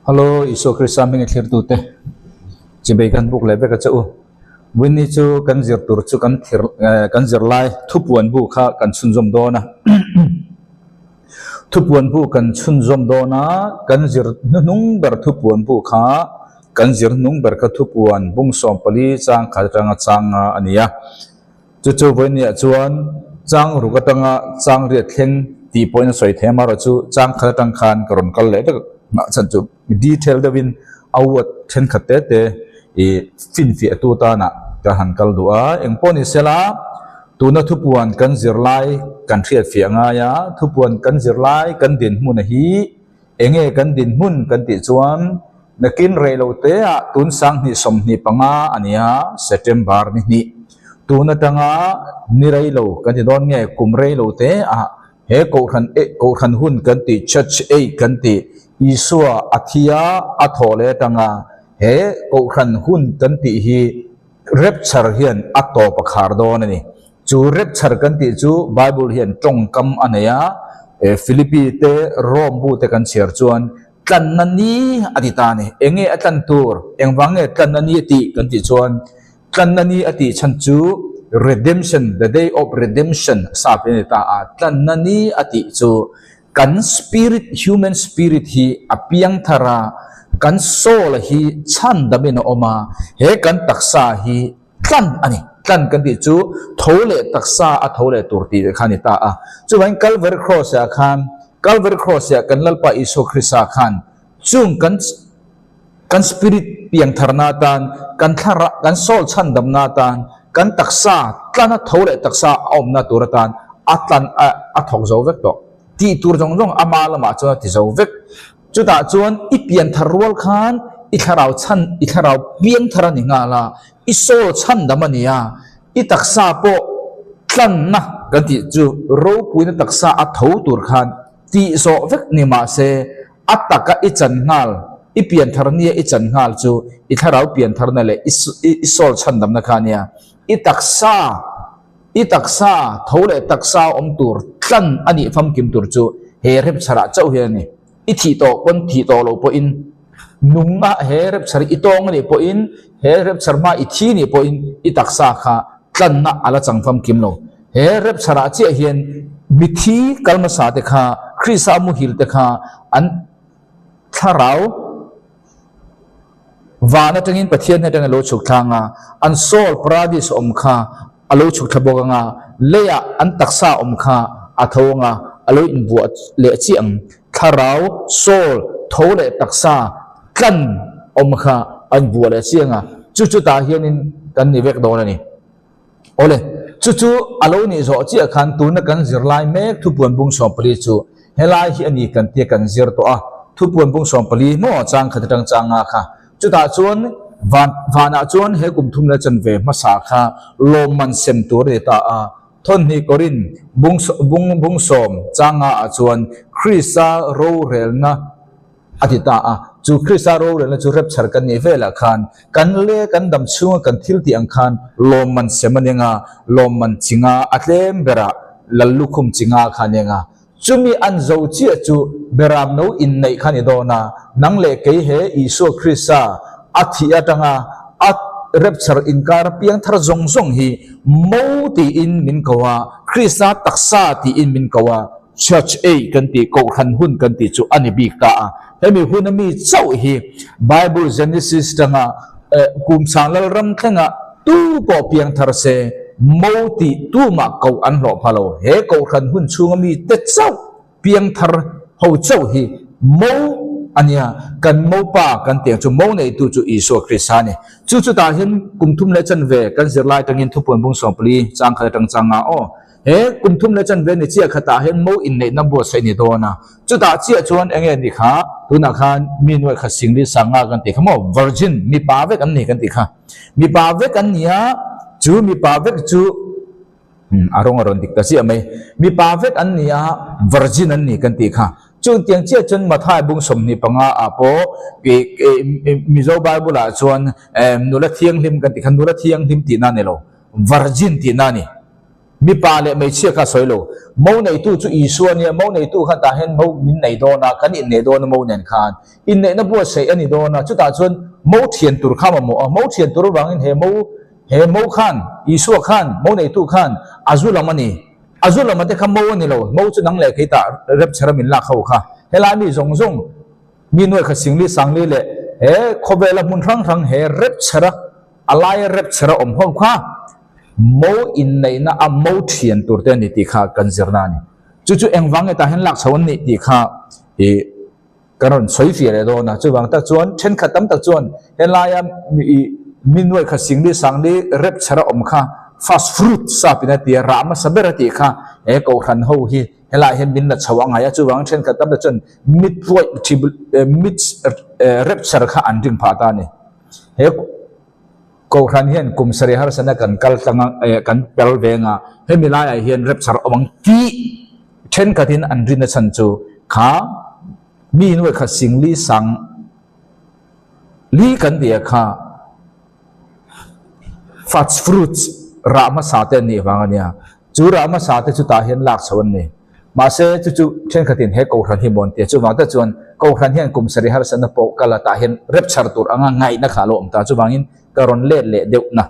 Hallo Isua Krista hming a thlirtute chibei kan buk leh vek a che u. Winnie chu kan zir tur chu kan thir kan zirlai thupuan bu kha kan chhunzawm dawn a. Thupuan bu kan chhunzawm dawn a, kan zir hnuhnung ber thupuan bu kha kan zir hnung ber kha thupuan bung 14 chang khat atanga chang nga a ni a. Chu chu vawinia chuan chang ruk atanga chang riat thleng tih pawhin a sawi thei a, amaherawhchu chang khat atang khan ka rawn kal leh vek a chhan chu detail deuhin a word thenkhat te te ih finfiah tu tanah ka han kal duh a, engpawh ni sela tuna thupuan kan zirlai kan hriatfiah ngai a, thupuan kan zirlai kan dinhmun hi Enge kan dinhmun kan tih chuan nakin rei lo te ah tun 2025 a nia, September ni hnih. Tun atanga ni rei lo kan ti dawn nge kum rei lo te ah he kohhran eh kohhran hun kan tih church age kan tih Isua a thi a a thawh leh atanga he kohhran hun kan tih hi rapture hian a tawp a khar dawn a ni. Chu rapture kan tih chu Bible hian tawngkam a nei a, Philippi te Rome bu te kan chhiar chuan tlanna ni a ti ta a ni. Enge a tlan tur? Engvang nge tlanna ni a tih kan tih chuan tlanna ni a tih chhan chu redemption, the day of redemption sap hi a ni ta a, tlanna ni a tih chu kan spirit, human spirit hi a piang thar a, kan soul hi chhandamin a awm a, he kan taksa hi Tlan a ni. Tlan kan tih chu tho leh taksa a tho leh tur tih kha a ni ta a. Chuvangin Calvary Cross-ah khan, Calvary Cross-ah kan Lalpa Isua Krista khan chung kan kan spirit piangtharna atan, kan thlarah, kan soul chhandamna atan, kan taksa tlana tho leh taksa a awmna tur atan a tlan a a thawk zo vek tawh. Tih tur zawng zawng ama lamah chuan a ti zo vek. Chutah chuan i pianthar rual khan i thlarau chhan, i thlarau piangthar a ni nghal a, i soul chhandam a ni a, i taksa pawh tlanna kan tih chu ropuina taksa a tho tur khan tih zawh vek ni mah se a taka i chan nghal, i pianthar nia i chan nghal chu i thlarau piantharna leh i soul chhandamna kha a nia. I taksa, i taksa tho leh taksa awm tur tlan a nih famkim tur chu he rapture-ah chauh hian a ni. I thih tawh pawn thih tawh loh pawhin nung a he rapture i tawng a nih pawhin he rapture hma i thi nih pawhin i taksa kha tlanna a la chang famkim lo. He rapture-ah chiah hian mithi kal hmasa te kha Krista muhil te kha an thlarau Van atangin Pathian hnen atangin a lo chhuk thlang a, an soul paradis awm kha a lo chhuk thla bawk ang a, leiah an taksa awm kha a tho ang a, a lo inbuah leh chiah ang. Thlarau, soul, tho leh taksa tlan awm kha a inbuah leh chiah ang a, chu chu tah hianin kan ni vek dawn a ni. Awle, chu chu a lo nih zawh chiah khan tuna kan zirlai mek thupuan bung 14 chu helai hi a ni kan tia kan zir tawh a, thupuan bung 14 maw chang khat atang chang nga kha. Chutah chuan van vanah chuan he kum thum leh chanve hmasa kha lawmman sem tur a ni ta a, Thawnhnih Korin bung bung bung sawm chang nga ah chuan Krista rorelna A ti ta a, chu Krista rorelna chu rapture kan nih velah khan kan le kan dam chhunga kan thil tih ang khan lawmman sem a nia, lawmman chinga a tlem berah lal lukhum chinga kha a nia. Chumi an zo chiah chu beram no inneih kha a ni dawn a, nang leh kei he Isua Krista a thih atanga a rapture inkar piang thar zawng zawng hi mo tiin min ko a, Krista taksa tiin min ko a, Church ei kan tih, Kohhran hun kan tih chu a ni bik ta a. Hemi huna mi chauh hi Bible Genesis tanga kum sang lal ram thlenga tu pawh piang thar se, mo tih tumah koh an hlawh pha lo. He Kohhran hun chhunga mi te chauh piang thar ho chauh hi mo a nia. Kan mo pa kan tih ang chu mo neitu chu Isua Krista a ni. Chu chutah hian kum thum leh chanve kan zirlai atangin thupuan bung 14 chang khat atang chang nga aw. He kum thum leh chanve ni chiah khatah hian mo inneihna buatsaih ni dawn a, chutah chiah chuan eng nge ni kha, tunah khan mi nuai khat singli sanga kan tih kha maw, virgin, mipa vek an ni kan tih kha. Mipa vek an ni a, chu mipa vek chu a rawng a rawn dik ta chiah mai, mipa vek an ni a, virgin an ni kan tih kha. Chung tiang chiah chuan Mathai bung 25 ah pawh Mizo Bible ah chuan nula thianghlim kan tih kha, nula thianghlim tihna a ni lo, virgin tihna a ni. Mipa leh hmeichhia kha a sawi lo. Mo neitu chu Isua a nia, mo neitu khan tah hian mo min nei dawn a, kan inneih dawn a mo nen khan. Inneihna buatsaih a ni dawn a, chutah chuan mo thian tur kha mamawh a, mo thian tur avangin he mo he mo khan, Isua khan, mo neitu khan a zu lam a ni. A zu lam a te kha mo a ni lo, mo chu nang leh kei tah rapture a min lak ho kha. Helai mi zawng zawng, mi nuai kha Singli Sangli leh he khawvela hmun hrang hrang he rapture a a laia rapture a awm ho kha Mo inneihna a mo thian tur te a ni tih kha kan zirna a ni. Chu chu engvang nge tah hian lak chho an nih tih kha ih kan rawn sawi fiah leh dawn a. Chuvang tak chuan thenkhat tam tak chuan helaia ih mi nuai kha singli sangli rep chher a awm kha first fruit sap in a ti a, rah hmasa ber a tih kha he kohhran ho hi helaiah hian min la chho a ngai a. Chuvang thenkhat tam tak chuan mid mid rep chher kha an ring phah ta a ni. He. Kohhran hian kum sarih harsatna kan kal tlang a, eh, kan pel veng a, hemi laiah hian rapture awm ang tih thenkhatin an rinna chhan chu kha mi nuai kha singli sang li kan tih a kha first fruits rah hmasa te an nih vang a nia. Chu rah hmasa te chu tah hian lak chho an ni. Mahse, chu chu thenkhatin he Kohhran hi maw an ti a, chuvang tak chuan Kohhran hian kum sarih harsatna pawh kal a tah hian rapture tur anga ngaihna kha a lo awm ta, chuvangin ka rawn let leh deuh na.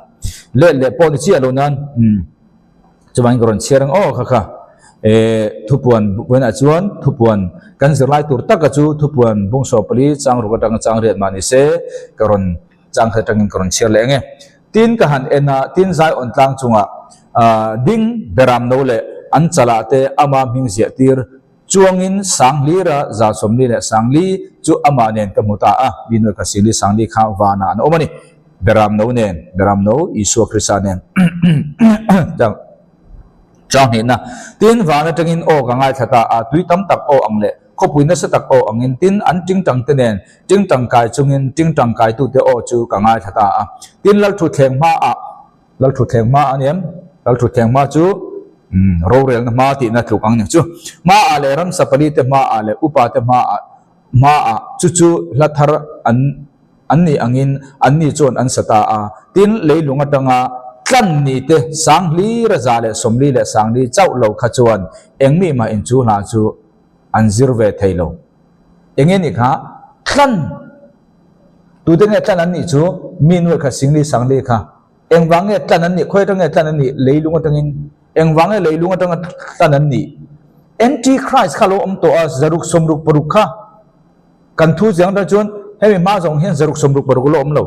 Let leh pawh ni chiah lo nan, umm, chuvangin ka rawn chhiar ang aw kha kha. Eh, thupuan buainah chuan thupuan kan zirlai tur taka chu thupuan bawngsaw pali chang ruk atanga chang riat mah ni se ka rawn Chang khat atangin ka rawn chhiar leh ang e. Tin ka han en a, tin Zion tlang chungah ding beram no leh an chalah te ama hming ziah tir chuangin sang hlira za sawmli leh sangli chu amah nen ka hmu ta a, mi nuai kha singli sangli kha vanah an awm a ni. Beram no nen, beram no Isua Krista nen. Chang chang hnihna. Tin van atangin aw ka ngaithla ta a, tui tam tak aw ang leh Khawpui nasa tak aw angin tin an tingtang te nen tingtang kai chungin tingtang kaitute aw chu ka ngaithla ta a. Tin Lalthutthleng hmaah, Lalthutthleng hma a ni em? Lalthutthleng hma chu umm rorelna hma tihna tluk ang nih chu. Hmaah leh ramsa palite hmaah leh upate hmaah hmaah chu chu hla thar an an nih angin anni chuan an sa ta a. Tin leilung atanga tlan ni te Sangli Raza leh Sawmli leh Sangli chauh lo kha chuan engmi mah in chu hla chu an zir ve thei lo. Enge nih kha tlan tute nge tlan an nih chu mi nuai kha singli sangli kha engvang nge tlan an nih khawi atang nge tlan an nih leilung atangin engvang nge leilung atanga tlan an nih anti christ kha lo awm tawh a zaruk sawmruk paruk kha Kan thu chiang atang chuan hemi hma zawng hian zaruk 66 la awm lo.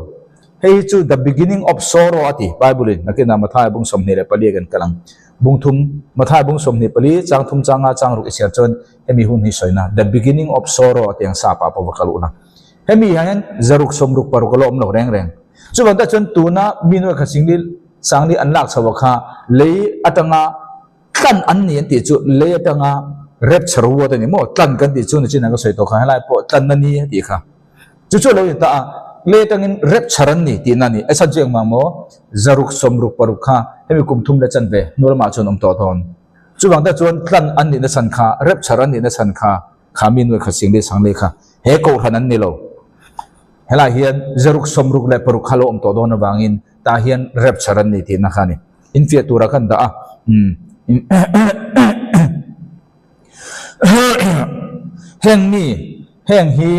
Hei hi chu the beginning of sorrow a ti Bible in. Nakinah Matthai bung 24 kan kal ang. Bung thum, Matthai bung 24, chang thum changa chang ruk i chhiar chuan hemi hun hi sawina the beginning of sorrow a ti ang sap ah pawh va kal uh la. Hemi ah hian zaruk 66 la awm lo reng reng. Chuvang tak chuan tuna mi nuai kha singli sangli an lak chho a kha lei atanga Tlan an ni an tih chu lei atanga rapture word a ni maw? Tlan kan tih chu nichin ang ka sawi tawh kha helai pawh tlan a ni a tih kha. Chu chu a lo inta a, lei atangin rapture an ni tihna a ni. A chhan chu engmah maw? Zaruk 66 kha hemi kum thum leh chanve hnu lamah chuan awm tawh dawn. Chuvang tak chuan tlan an nihna chhan kha, rapture an nihna chhan kha, kha mi nuai kha sing leh sang leh kha he kohhran an ni lo. Helai hian zaruk 66 kha lo awm tawh dawn avangin tah hian rapture an ni tihna kha a ni. Infiah tura kan dah a. Heng mi, heng hi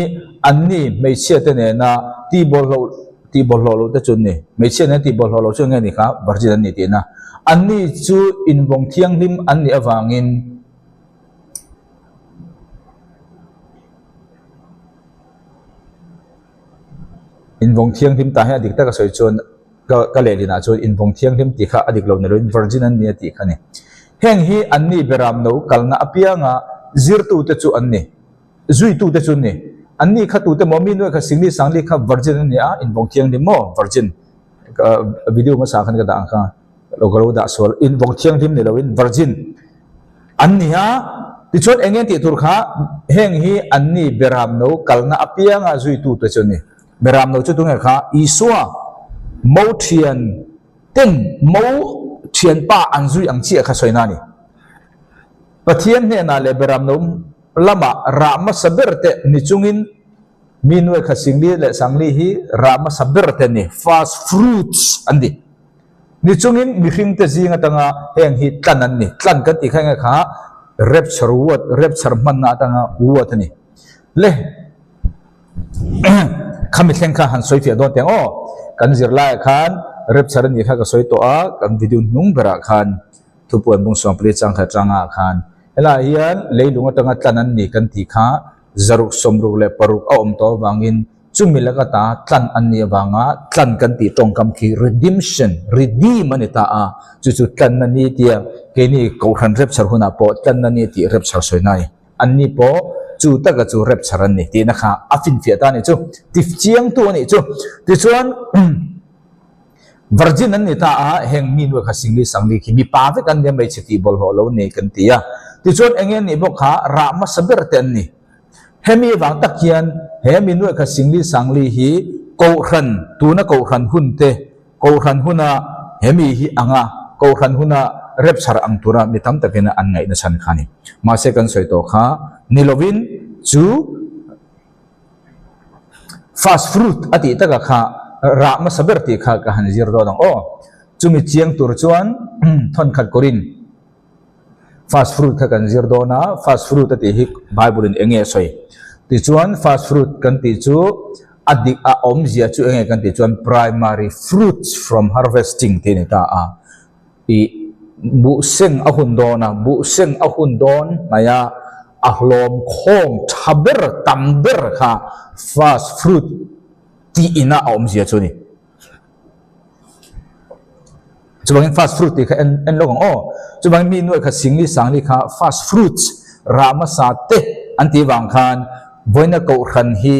anni hmeichhia te nena tihbawlhhlawh tihbawlhhlawh loh te chu an ni. Hmeichhia nena tihbawlhhlawh loh chu eng nge ni kha? Virgin an ni tihna. Anni chu invawng thianghlim an nih avangin Invawng thianghlim tah hian a dik taka sawi chuan ka ka lehlinah chuan invawng thianghlim tih kha a dik lo ni loin virgin an ni a tih kha a ni. Heng hi anni beram no kalna apianga zirtute chu an ni, zuitute chu an ni. Anni kha tute maw mi nuai kha singli sangli kha virgin an ni a, invawng thianghlim maw virgin ka video hmasa khan ka dah ang kha. Lo ka lo dah sual invawng thianghlim ni loin virgin an ni a, tichuan eng nge tih tur kha heng hi an ni beram no kalna apianga zuitu te chu a ni. Beram no chu tunge kha Isua mo thian ten mo thianpa an zui ang chiah kha sawina a ni. Pathian hnenah leh beram no lamah rah hmasa ber te ni chungin mi nuai kha singli leh sangli hi rah hmasa ber te an ni, first fruits an ni. Ni chungin mihringte zing atanga heng hi tlan an ni. Tlan kan tih kha enge kha rapture word, rapture hmanna atanga word a ni. Le khami thleng kha han sawi fiah dawn teh ang aw. Kan zirlaiah khan rapture a nih kha ka sawi tawh a, kan video hnung berah khan Thupuan bung 14 chang khat atangah khan helaiah hian leilung atanga tlan an ni kan tih kha zaruk 66 a awm tawh avangin chumi laka ta tlan an nih avanga tlan kan tih tawngkam khi redemption, redeem a ni ta a, chu chu tlanna ni tia keini kohhran rapture hunah pawh tlanna ni tih rapture sawina a ni. Anni pawh chu taka chu rapture an ni tihna kha a finfiah ta a nih chu, tichiangtu a nih chu. Tichuan. Virgin an ni ta a, heng mi nuai kha Singli Sangli khi mipa vek an nia hmeichhe tih bawlhhlawh lo nei kan ti a. Tichuan enge an nih bawk kha rah hmasa ber te an ni. Hemi avang tak hian he mi nuai kha Singli Sangli hi Kohhran, tuna Kohhran hun te, Kohhran huna hemi hi anga Kohhran huna rapture ang tura mi tam takin an ngaihna chhan kha a ni. Mahse kan sawi tawh kha ni lovin chu. First fruit a tih takah kha rah hmasa ber tih kha ka han zir dawn ang aw. Chumi chiang tur chuan thawnkhat kawrin first fruit kha kan zir dawn a, first fruit a tih hi Bible in enge a sawi? Tichuan first fruit kan tih chu a dik a awmzia chu enge kan tih chuan primary fruits from harvesting tih a ni ta a. Ih, buh seng a hun dawn a, buh seng a hun dawn hnaih a, a hlawm khawm tha ber, tam ber kha first fruit tih ina a awmzia chu a ni. Chuvangin first fruit tih kha en en lawk ang aw. Chuvangin mi nuaih kha Singli Sangli kha first fruits rah hmasa te an tih vang khan vawiina kohhran hi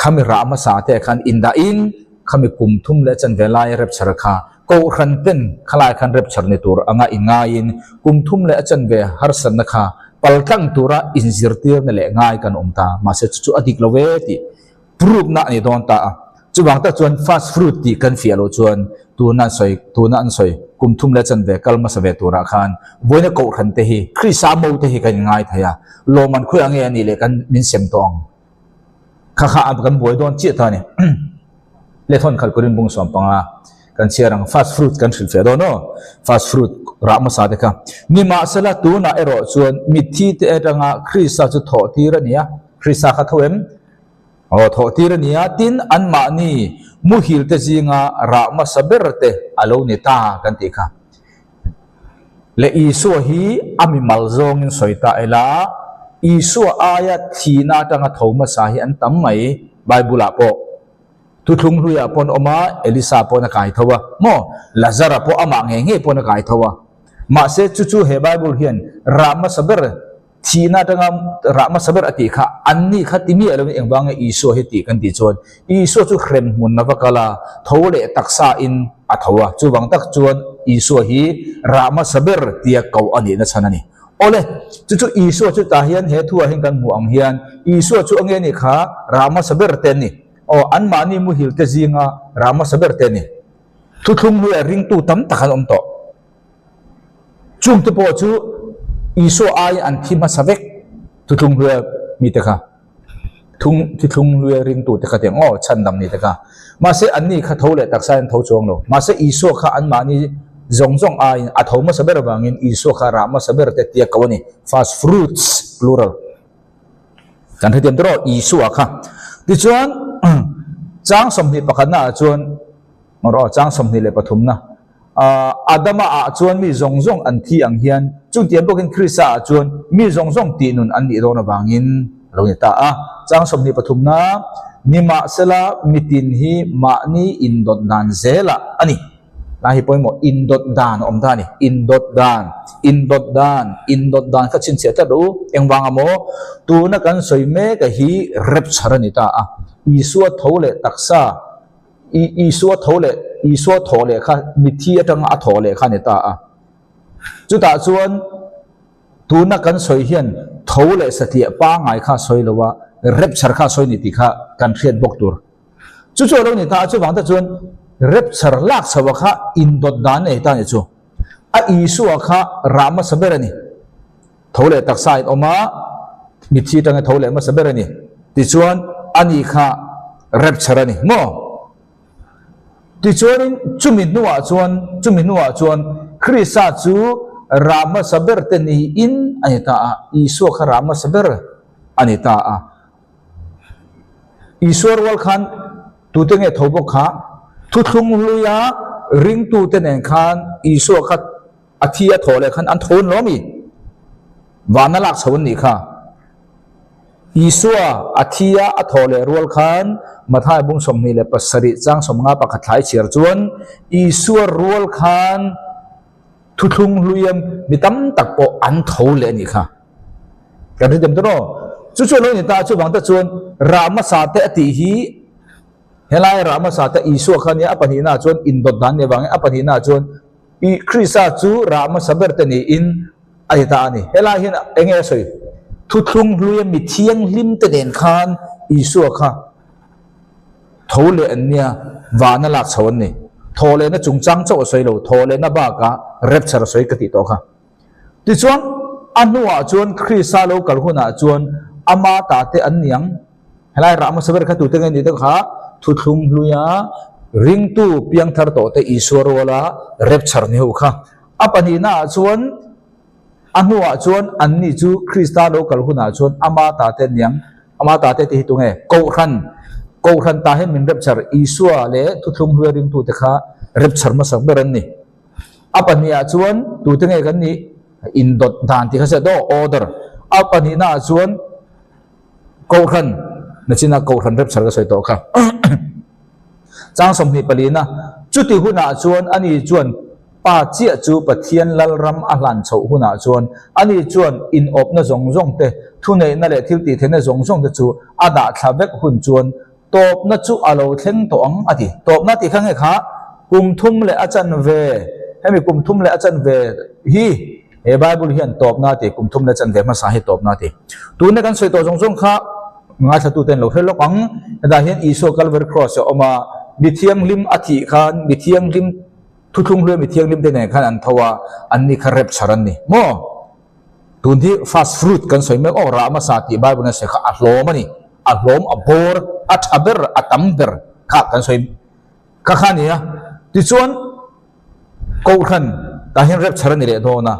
khami rah hmasa te khan indahin khami kum thum leh chanve lai rapture kha Kohhran ten khalai khan rapture ni tur anga i ngaiin kum thum leh a chanve harsatna kha paltlang tura inzirtirna leh ngai kan awm ta. Mahse chu chu a dik lo e tih prove-na a ni dawn ta a. Chuvang tak chuan first fruit tih kan fiah loh chuan tuna an sawi tuna an sawi kum thum leh chanve kal hmasa ve turah khan vawiina kohhran te hi Krista mo te hi kan inngai thei a, lawmman khawiah nge a nih leh kan min sem tawh ang. Kha kha a kan buai dawn chiah ta a ni. Le thawn khalh kurin bung 15 kan chhiar ang. First fruit kan hrilh fiah dawn aw. First fruit rah hmasa te kha. Nimahsela tunah erawh chuan mitthi te atanga Krista chu thawh tir a ni a. Krista kha tho em? Aw thawh tir a ni a. Tin, anmahni muhil te zinga rah hmasa ber te a lo ni ta kan tih kha. Le Isua hi a mimal zawngin sawi ta ila, Isua aia thihna atanga tho hmasa hi an tam mai, Bible-ah pawh. Thuthlung hluiah pawh an awm a, Elisa paw'n a kai tho a, maw? Lazara pawh amah ngei ngei paw'n a kai tho a. Mahse, chu chu he Bible hian rah hmasa ber Thihna atanga rah hmasa ber a tih kha anni kha ti miah lovin engvang nge Isua hi tih kan tih chuan Isua chu hrem hmun a va kal a, tho leh taksa in a tho a, chuvang tak chuan Isua hi rah hmasa ber tia koh a nihna chhan a ni. Awle, chu chu Isua chu tah hian he thuah hian kan hmuh ang hian Isua chu a nge nih kha rah hmasa ber te an ni. Aw, anmahni muhil te zinga rah hmasa ber te an ni. Thuthlung hnuaiah ringtu tam tak an awm tawh. Chungte pawh chu Isua aiin an thi hmasa vek thuthlung hluia mite kha, thung thithlung hluia ringtute kha tiang aw chhandam nite kha. Mahse anni kha tho leh taksa in tho chuang lo. Mahse Isua kha anmahni zawng zawng aiin a tho hmasa ber avangin Isua kha rah hmasa ber te tia ko a ni. First fruits, plural. Kan hrethiam tawh rawh Isua kha. Tichuan chang 21 naah chuan Rawh chang 23 na Adama ah chuan mi zawng zawng an thi ang hian chungtiang bawkin Krista ah chuan mi zawng zawng tih nun an nih dawn avangin a lo ni ta a. Chang 23 na Nimahsela mitin hi mahni indawt dan zelah a ni. Lai hi pawimawh indawt dan a awm ta a ni. Indawt dan, indawt dan, indawt dan kha chhinchhiah tlat rawh u. Engvang amaw? Tuna kan sawi mek a hi rapture a ni ta a. Isua tho leh taksa I Isua tho leh Isua thawh leh kha mitthi atanga a thawh leh kha a ni ta a. Chutah chuan tuna kan sawi hian tho leh satliah pangngai kha a sawi lo a, rapture kha a sawi ni tih kha kan hriat bawk tur. Chu chu a lo ni ta a, chuvang te chuan rapture lak chhoh a kha indawt dan a nei ta a ni chu. A Isua kha rah hmasa ber a ni. Tho leh taksa in awm a, mitthi atanga tho leh hmasa ber a ni. Tichuan, ani kha rapture a ni maw? Tichuanin chumi hnuah chuan, chumi hnuah chuan Krista chu rah hmasa ber te niin a ni ta a, Isua kha rah hmasa ber a ni ta a. Isua rual khan tute nge tho bawk kha? Thuthlung hluia ringtute nen khan Isua kha a thi a thawh leh khan an tho an lo ami? Vana lak chho an nih kha. Isua a thi a a thawh leh rual khan Mathai bung 27 chang 50 pakhat thlai chhiar chuan Isua rual khan thuthlung hluia mi tam tak pawh an tho leh a nih kha. Kan hre thiam ta rawh. Chu chu a lo ni ta, chuvang te chuan rah hmasa te a tih hi helai rah hmasa te Isua kha nia a pahnihna ah chuan indawt dan nih avangin a pahnihna ah chuan I Krista chu rah hmasa ber te niin a ti ta a ni. Helai hian eng nge a sawi? Thuthlung hluia mi thianghlim te nen khan Isua kha tho leh an nia, vana lak chho an ni. Thaw lehna chungchang chauh a sawi lo, thaw lehna bakah rapture a sawi ka tih tawh kha. Tichuan, a hnuah chuan Krista lo kal hunah chuan ama ta te an ni ang. Helai rah hmasa ber kha tute nge ni te kha thuthlung hluia ringtu piangthar tawh te Isua ruala rapture ni ho kha. A pahnihna ah chuan a hnuah chuan anni chu Krista lo kal hunah chuan ama ta te an ni ang. Ama ta te tih hi tunge? Kohhran. Kohhran ta hian min rapture Isua leh thuthlung hluia ringtute kha rapture hmasak ber an ni. A pahnihah chuan tute nge kan nih? Indawt dan tih kha hriat aw, order. A pahnihnaah chuan Kohhran, nachina Kohhran rapture ka sawi tawh kha. Chang 24 na, chuti hunah chuan ani chuan Pa chiah chu Pathian Lalram a hlan chhoh hunah chuan ani chuan inawpna zawng zawng te, thuneihna leh thiltihtheihna zawng zawng te chu a dah thla vek hun chuan Tawpna chu a lo thleng tawh ang a ti. Tawpna tih kha nge kha kum thum leh a chanve, hemi kum thum leh a chanve hi he Bible hian tawpna a ti, kum thum leh a chanve hmasa hi tawpna a ti. Tuna kan sawi tawh zawng zawng kha ngaithlatute an lo hre lawk ang. Hetah hian Isua Calvary Cross a awm a, mi thianghlim a thih khan mi thianghlim thuthlung hluai mi thianghlim te nen khan an tho a, anni kha rapture an ni maw? Tun hi first fruit kan sawi mek aw, rah hmasa tih Bible in a sawi kha a hlawm a ni. A hlawm, a bawr, a tha ber, a tam ber kha kan sawi kha kha a ni a. Tichuan Kohhran tah hian rapture a ni leh dawn a.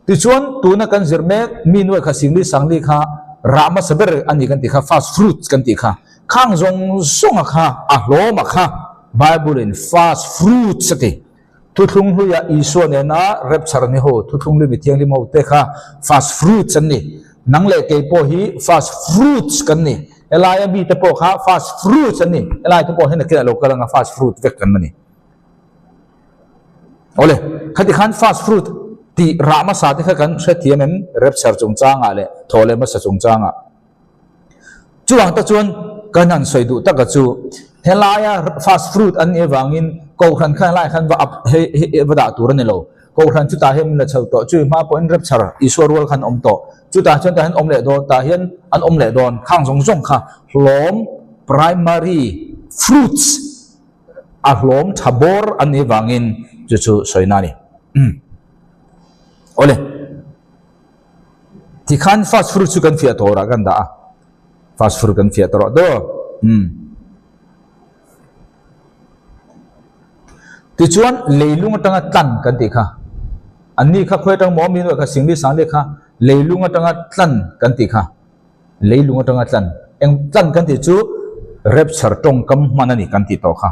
Tichuan tuna kan zir mek mi nuai kha Singli Sangli kha rah hmasa ber a ni kan tih kha, first fruits kan tih kha. Khang zawng zawnga kha a hlawm a kha Bible in first fruits a ti. Thuthlung hluia Isua nena rapture ni ho, thuthlung hlui mi thianghlim ho te kha first fruits an ni. Nang leh kei pawh hi first fruits kan ni. Helaia mite pawh kha first fruits an ni. Helai te pawh hi nakinah lo kal anga first fruit vek kan la ni. Awle, khati khan first fruit tih rah hmasa te kha kan hrethiam em rapture chungchangah leh thawhleh hmasa chungchangah. Chuvang tak chuan kan han sawi duh taka chu helaia first fruit an nih avangin Kohhran kha helaiah khan va up hei hei va dah tur a ni lo. Kohhran chutah hian min la chho tawh, chui hma pawhin rapture Isua rual khan awm tawh. Chutah chuan tah hian awm leh dawn, tah hian an awm leh dawn. Khang zawng zawng kha hlawm primary fruits a hlawm tha bawr an nih avangin chu chu sawina a ni. Awle. Tikhan first fruit chu kan fiah tawh rah kan dah a, first fruit kan fiah tawh rah daw. Umm. Tichuan leilung atanga tlan kan tih kha, anni kha khawi atang maw mi nuaih kha Singli Sangli kha leilung atanga tlan kan tih kha, leilung atanga tlan, eng tlan kan tih chu rapture tawngkam hman a ni kan tih tawh kha.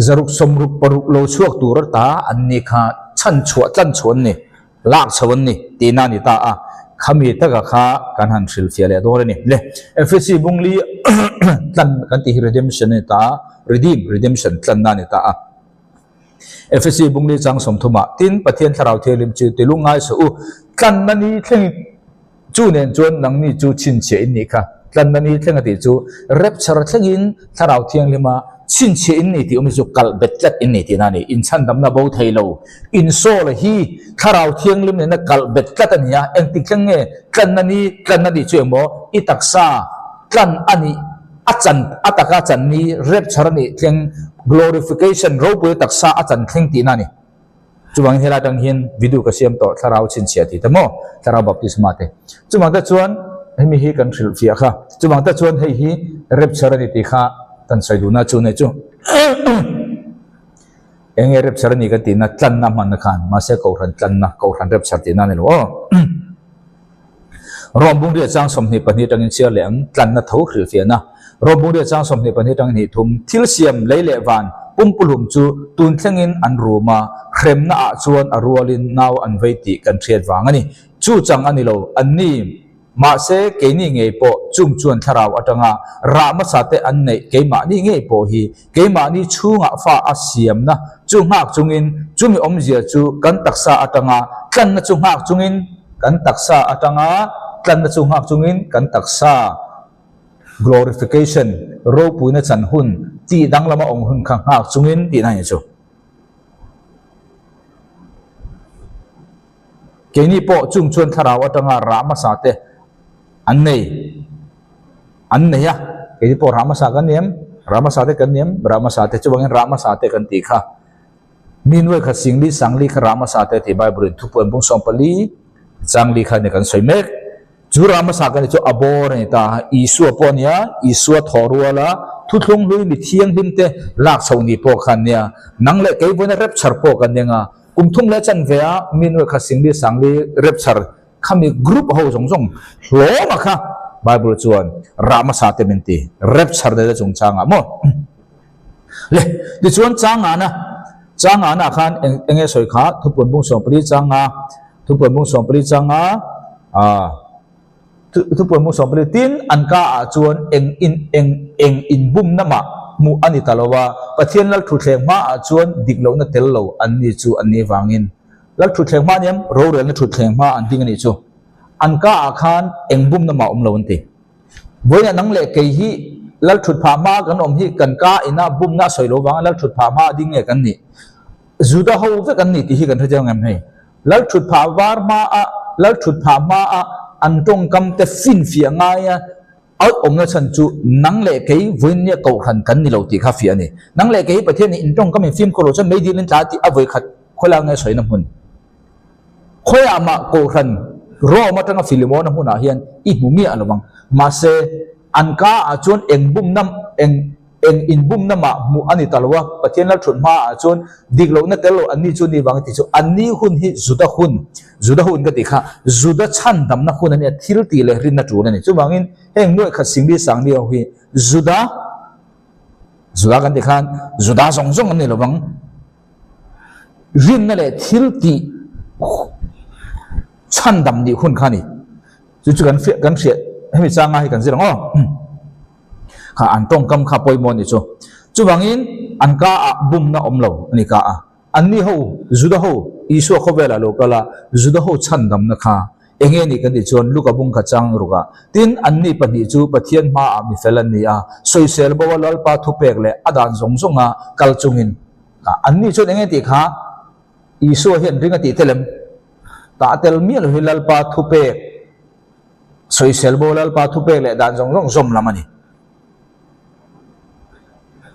Zaruk 66 lo chhuak tur ata an ni kha chhan chhuah tlan chhuah an ni, lak chho an ni tihna a ni ta a, khami taka kha kan han hrilhfiah leh dawn a ni. Le, Efesi bungli tlan kan tih hi redemption a ni ta a, redeem, redemption, tlanna a ni ta a. Efesi bungli chang 30 ah, Tin, Pathian Thlarau Thianghlim chu tilung ngai suh u, tlanna ni thlengin, Chu nen chuan nangni chu chhinchhiah in nih kha. Tlanna ni thleng a tih chu rapture thlengin Thlarau Thianghlima chhinchhiah in ni tih awm hi chu kalh bet tlat in ni tihna a ni. Inchhandamna bo thei lo. Insawl hi Thlarau Thianghlim nena kalh bet tlat a ni a, engtik thleng nge tlanna ni tlanna nih chu engmaw i taksa tlan a nih a chan a taka chan ni rapture a nih thleng glorification ropui taksa a chan thleng tihna a ni. Chuvangin helai atang hian video ka siam tawh thlarau chhinchhiah tih te maw, thlarau baptisma te. Chuvang te chuan hemi hi kan hrilh fiah kha. Chuvang te chuan hei hi rapture a ni tih kha kan sawi duhna chu nei chu. Eng nge rapture a ni kan tihna tlanna hmanna khan mahse kohhran tlanna, kohhran rapture tihna a ni lo aw. Rom bungriah chang 22 atangin chhiar leh ang, tlanna tho hrilhfiahna. Rom bungriah chang 22 atangin hnih thum, thil siam lei leh van pumpulhum chu tun thlengin an rum a, hremna ah chuan a rualin nau an vei tih kan hriat vang a ni. Chu chang a ni lo, anni. Mahse, keini ngei pawh chung chuan thlarau atanga rah hmasa te an neih keimahni ngei pawh hi keimahni chhungah fa a siamna chu nghak chungin chumi awmzia chu kan taksa atanga tlanna chu nghak chungin kan taksa atanga tlanna chu nghak chungin kan taksa glorification ropuina chan hun tih danglama awm hun kha nghak chungin tihna a ni chu. Keini pawh chung chuan thlarau atanga rah hmasa te an nei, an nei a, keini pawh rah hmasa kan ni em? Rah hmasa te kan ni em? Rah hmasa te, chuvangin rah hmasa te kan tih kha. Mi nuai khat singli sangli kha rah hmasa te tih Bible in thupuan bung 14 changli kha ni kan sawi mek. Chu rah hmasa kan ni chu a bawr a ni ta a, Isua pawh a nia, Isua thaw rual a, thuthlung hlui mi thianghlim te lak chhoh ni pawh kha an nia, nang leh kei vawiina rapture pawh kan ni anga, Kum thum leh chanve a mi nuai kha Singli Sangli rapture khami group ho zawng zawng hlawm a kha Bible chuan rah hmasa te min ti rapture nena chungchangah maw le tichuan changana changana khan eng enge sawi kha thupuan bung 14 changa thupuan bung 14 changa a Thupuan hmung 14, Tin, an ka ah chuan eng in eng eng inbumna mah hmuh a ni ta lo a, Pathian Lalthutthleng hma ah chuan dik lohna tel lo an ni chu an nih vangin Lalthutthleng hma aniam rorelna thutthleng hma an ding a nih chu. An ka ah khan eng bumna mah awm lo an ti. Vawiinah nang leh kei hi Lalthutphah hma kan awm hi kan ka ina bumna a sawi lo vanga Lalthutphah hma a ding nge kan nih? Juda ho vek an ni tih hi kan hre chiang em hei? Lal thutphah var hmaa, lal thutphah hmaa an tawngkam te finfiah ngaia out awmna chhan chu nang leh kei vawiinnia kohhran kan ni lo tih kha fiah a ni. Nang leh kei hi Pathian nih in tawngkam in fimkhur lo chuan meidil in tla tih a vawikhat khawilai nge sawina hmun. Khawiah mah kohhran Rome atanga Filimona hmunah hian i hmu miah lo vang. Mahse, an ka ah chuan eng bumna eng. Eng inbumna mah hmuh a ni ta lo a, Pathian lal thut hmaah chuan dik lohna tel lo anni chu ni vang tih chu anni hun hi Juda hun, Juda hun ka tih kha Juda chhandamna hun a nia, thil tih leh rinna tul a ni. Chuvangin heng nuaih khat singli sangli ho hi Juda, Juda kan tih khan Juda zawng zawng an ni lo vang, rinna leh thil tih chhandam nih hun kha a ni. Chu chu kan fiah kan hriat hemi changa hi kan zir ang aw. Kha an tawngkam kha pawimawh a nih chu. Chuvangin an ka ah bumna awm lo a ni ka a. Anni ho, Juda ho, Isua khawvelah lo kal a, Juda ho chhandamna kha eng nge ni kan tih chuan Luka bung kha chang ruk a. Tin, anni pahnih chu Pathian hmaah mi fel an ni a, sawisel bo a Lalpa thupek leh a dan zawng zawnga kal chungin kha anni chuan eng nge tih kha Isua hian ring a tih tel em? Tah tel miah lo hi Lalpa thupek Sawisel bo Lalpa thupek leh dan zawng zawng zawm lam a ni.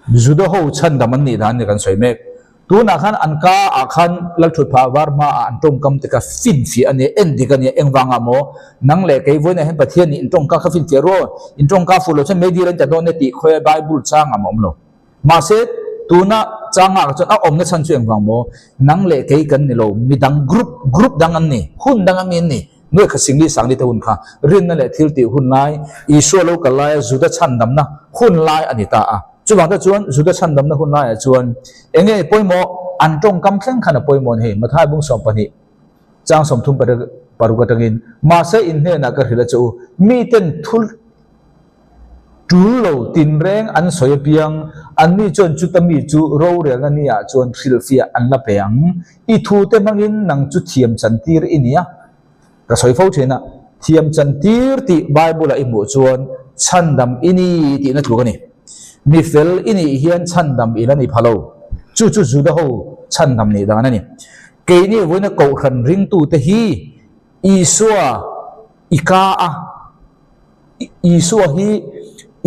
Juda ho chhandam an nih dan ni kan sawi mek. Tunah khan an ka ah khan Lalthutphah var hma ah an tawngkam te kha finfiah a nia, en dik a nia, engvangah maw nang leh kei vawiinah hian Pathian nih in tawngka kha finfiah rual, in tawngka fuh lo chuan meidil an ta dawn e tih khawia Bible changah mah awm lo. Mahse, tuna changah chuan a awmna chhan chu engvang maw nang leh kei kan ni lo, midang group, group dang an ni, hun dang ami an ni. Nuai kha Singli Sangli te hun kha rinna leh thil tih hun lai, Isua lo kal laia Juda chhandamna hun lai a ni ta a. Chuvang te chuan Juda chhandamna hun laiah chuan eng nge pawimawh? An tawngkam thleng khan a pawimawh a ni hei, Mathai bung 12 chang 36 atangin, Mahse in hnenah ka hrilh a che u, miten thul tul lo tinreng an sawi apiang, anni chuan chuta mi chu rorelna niah chuan hrilhfiah an la pe ang. I thute hmangin nang chu thiam chantir i ni a. Ka sawi fo thin a, thiam chantir tih Bible-ah i hmuh chuan chhandam i ni tihna tluk a ni. Mi fel i nih hian chhandam i la ni pha lo. Chu chu Juda ho chhandam nih dan a ni. Keini vawiina kohhran ringtute hi Isua i ka a. Isua hi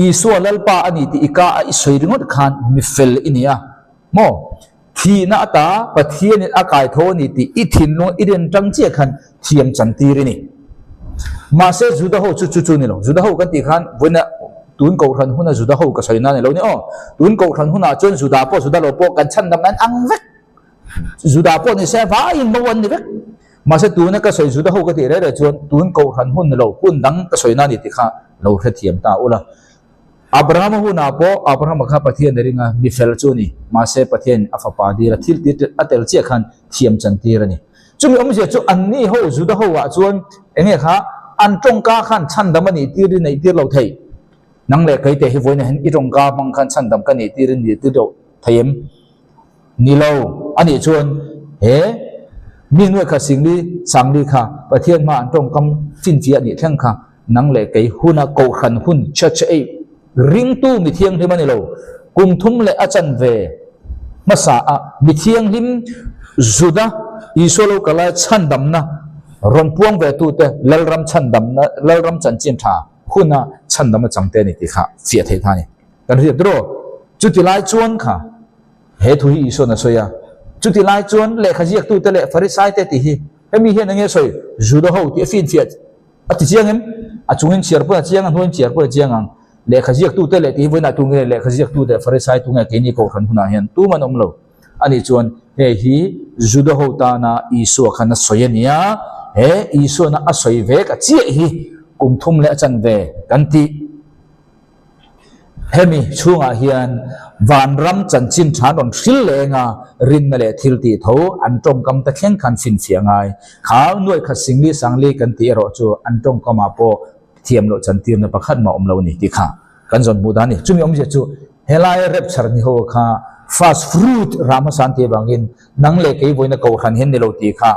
Isua Lalpa a ni tih i ka a i sawi ringawt khan mi fel i ni a maw? Thihna ata Pathianin a kai tho a ni tih i thinlung i rin tang chiah khan thiam chantir i ni. Mahse Juda ho chu chu chu ni lo. Juda ho kan tih khan vawiina tun kohhran huna Juda ho ka sawi na ni lo ni aw. Tun kohhran hunah chuan Juda pawh Juda lo pawh kan chhandam nan ang vek. Juda pawh ni se vaiin mo an ni vek. Mahse tuna ka sawi Juda ho ka tih reh reh chuan tun kohhran hun ni lo, hun dang ka sawi na ni tih kha lo hrethiam ta ula. Abrahama hunah pawh Abrahama kha Pathian a ring a, mi fel chu a ni. Mahse Pathian a fapa dira thil tir a tel chiah khan thiam chan tir a ni. Chumi awmzia chu anni ho Juda ho ah chuan enge kha an tawngka khan chhandam a nih tir in neih tir lo thei. Nang leh keite hi vawiin ah hian i tawngka hmang khan chhandam ka nih tir in nih tir loh thei em? Ni lo. A nih chuan he mi nuai kha Singli Sangli kha Pathian hma an tawngkam finfiah nih thleng kha nang leh kei huna kohhran hun church ei ringtu mi thianghlim a ni lo. Kum thum leh a chanve hmasa a mi thianghlim Juda Isua lo kal lai chhandamna rawn puang ve tute Lalram chhandamna Lalram chanchin tha huna chhandam a changte a ni tih kha fiah theih kha a ni. Kan hriat rawh. Chuti lai chuan kha he thu hi Isua'n a sawi a. Chuti lai chuan lehkha ziaktute leh Farisaite tih hi hemi hian enge sawi? Juda ho tih a finfiah a ti chiang em? A chungin chhiar pawn a chiang a, hnuaiin chhiar pawn a chiang ang. Lehkha ziaktute leh tih hi vawiinah tu nge lehkha ziaktu leh Farisai tu nge keini kohhran hunah hian tum an awm lo. Ani chuan hei hi Juda ho tana Isua khan a sawi a nia, he Isuana a sawi ve ka chiah hi kum thum leh a chanve kan tih. Hemi chhungah hian vanram chanchin tha an rawn hril leng a, rinna leh thil tih tho an tawngkam te thleng khan finfiah ngai. Kha nuai khat Singli Sangli kan tih erawh chu an tawngkamah pawh thiam loh chantirna pakhat mah awm lo a ni tih kha kan zawn hmuh dan a ni. Chumi awmzia chu helai rapture ni ho kha first fruit rah hmasa an tih avangin nang leh kei vawiina kohhran hian ni lo tih kha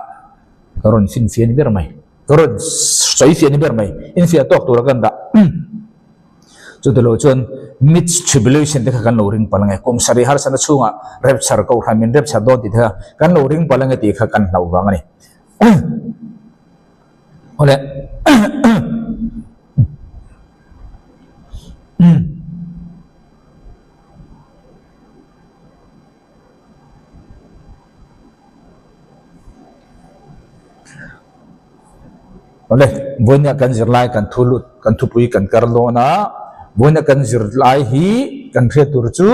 ka rawn finfiah a ni ber mai. Ka rawn sawi fiah ni ber mai. Infiah tawk tura kan dah. Chuti lo chuan mid tribulation te kha kan lo ring palh ange. Kum sarih harsatna chhungah rapture kohhran min rapture dawn tih te kha kan lo ring palh ange tih kha kan hlauh vang a ni. Awle. Awle, vawinia kan zirlai kan thu lut, kan thupui kan kar dawn a, vawinia kan zirlai hi kan hriat tur chu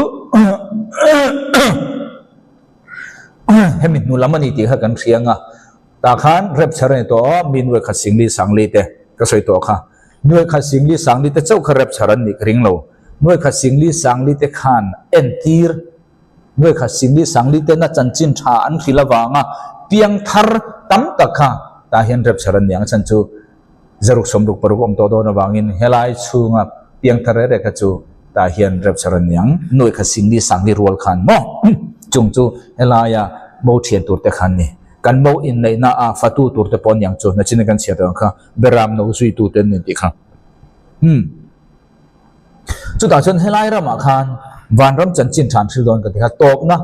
hemi hnu lam a ni tih kha kan hria ang a, tah khan rapture a ni tawh a, mi nuai khat singli sangli te ka sawi tawh kha, nuai khat singli sangli te chauh kha rapture an nih ka ring lo, nuai khat singli sangli te khan entir. Nuai khat Singli Sangli tena chanchin tha an hrilh avanga piang thar tam tak kha tah hian rapture an ni ang. A chhan chu zaruk sawmruk paruk awm tawh dawn avangin helai chhunga piang thar reh reh kha chu tah hian rapture an ni ang. Nuai khat Singli Sangli rual khan maw chung chu helaia mo thian tur te khan ni. Kan mo inneihna a fatu tur te pawh an ni ang chu nachin kan chhiar tawh ang kha beram no zui tu te an ni tih kha. Umm. Chutah chuan helai ramah khan vanram chanchin tha an hril dawn ka ti kha tawpna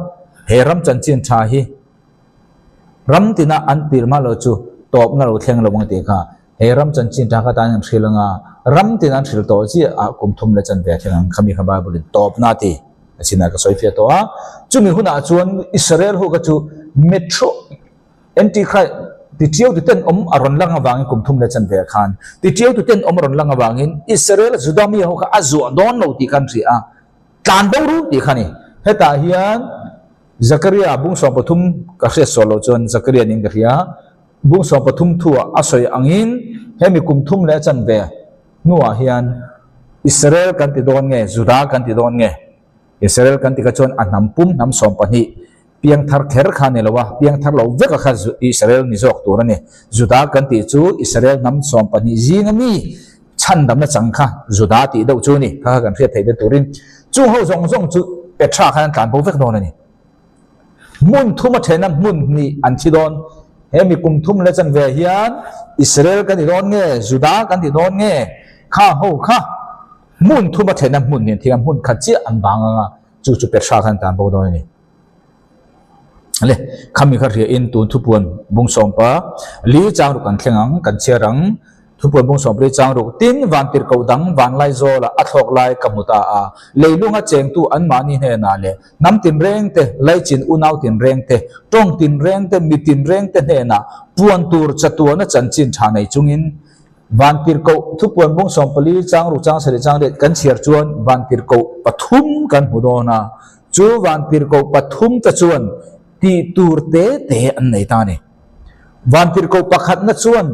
he ram chanchin tha hi ram tina an tir hma lo chu tawpna lo thleng lo ang tih kha he ram chanchin tha kha tan an hril anga ram tina an hril tawh chiah ah kum thum leh chanve a thleng ang khami kha Bible in tawpna a ti a chinah ka sawi fiah tawh a chumi hunah chuan Israel ho kha chu metro Antichrist titiau tuten awm a rawn lang avangin kum thum leh chanve ah khan titiau tuten awm a rawn lang avangin Israel Juda mi ho kha a zuah dawn lo tih khan hria a, tlan bo ru tih kha a ni. Hetah hian Zakaria bung 13 ka hriat sual loh chuan Zakaria niin ka hria, bung 13 thuah a sawi angin hemi kum thum leh chanve hnuah hian Israel kan ti dawn nge Juda kan ti dawn nge? Israel kan ti kha chuan a hnam pum hnam 12 Piangthar kher kha ni lo a, piangthar lo veka kha Israel ni zawk tur a ni. Juda kan tih chu Israel hnam 12 zinga mi chhandamna chang kha Juda tih deuh chu a ni. Kha kha kan hriat theih te turin chung ho zawng zawng chu Petra khan an tlan bo vek dawn a ni. Hmun thum a thena hmun hnih an thi dawn. He mi kum thum leh chanve hian Israel kan ti dawn nge, Juda kan ti dawn nge, kha ho kha hmun thum a thena hmun hnih an thi a, hmun khat chiah an vang ang a, chu chu Petra khan an tlan bo dawn a ni. Le, khami kha hria in tun thupuan bung sawmpa li chang ruk kan thleng ang, kan chhiar ang. Thupuan bung sawmpa li chang ruk, tin vantir koh dang vanlai zawla a thlawk lai ka hmu ta a, leilunga chengtu anmahni hnenah leh hnam tinreng te, laichin unau tinreng te, tawng tinreng te, mi tinreng te hnenah puan tur chatuana chanchin tha nei chungin Vantirhkoh thupuan bung 14 chang ruk chang sarih chang riat kan chhiar chuan vantirhkoh pathum kan hmu dawn a, chu vantirhkoh pathum te chuan tih tur te te an nei ta a ni. Vantirhkoh pakhatna chuan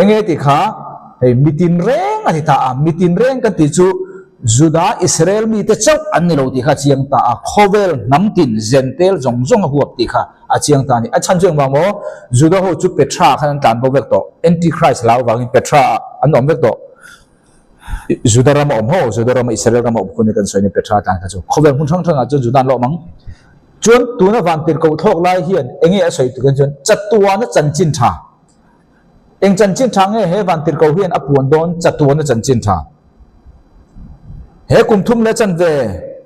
enge tih kha hei mitin reng a ti ta a, mitin reng kan tih chu Juda Israel mite chauh an ni lo tih kha a chiang ta a, khawvel hnam tin Zentel zawng zawng a huap tih kha a chiang ta a ni. A chhan chu engvang maw? Juda ho chu Petra ah khan an tlan bo vek tawh, Antichrist hlau vangin Petra ah an awm vek tawh. Juda rama awm ho, Juda rama Israel rama awm hun hi kan sawi ni Petra tlan kha chu. Khawvel hmun hrang hrangah chuan Juda an la awm ang. Chuan tuna vantirhkoh thlawk lai hian enge a sawi tuk chuan chatuana chanchin tha. Eng chanchin tha nge he vantirhkoh hian a puan dawn chatuana chanchin tha? He kum thum leh chanve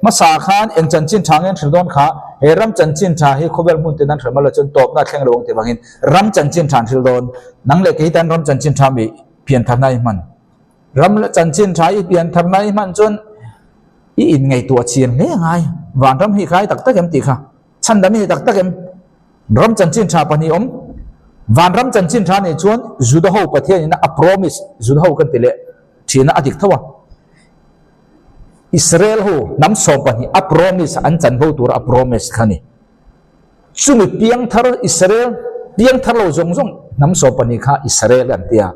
hmasa khan eng chanchin tha nge an hril dawn kha? He ram chanchin tha hi khawvel hmun ten an hril mal lo chuan tawpna a thleng lo ang tih vangin ram chanchin tha an hril dawn. Nang leh kei tan ram chanchin tha mi piantharna i hman. Ram chanchin tha i piantharna i hman chuan i inngaihtuah chian hle ngai. Vanram hi khai tak tak em tih kha. Chhandam i ni tak tak em? Ram chanchin tha pahnih awm. Vanram chanchin tha nih chuan Juda ho Pathian ina a promise, Juda ho kan ti leh thin a, a dik tho a. Israel ho hnam 12 a promise an chanvo tura a promise kha ni. Chumi piangthar Israel piangthar lo zawng zawng hnam 12 kha Israel an ti a.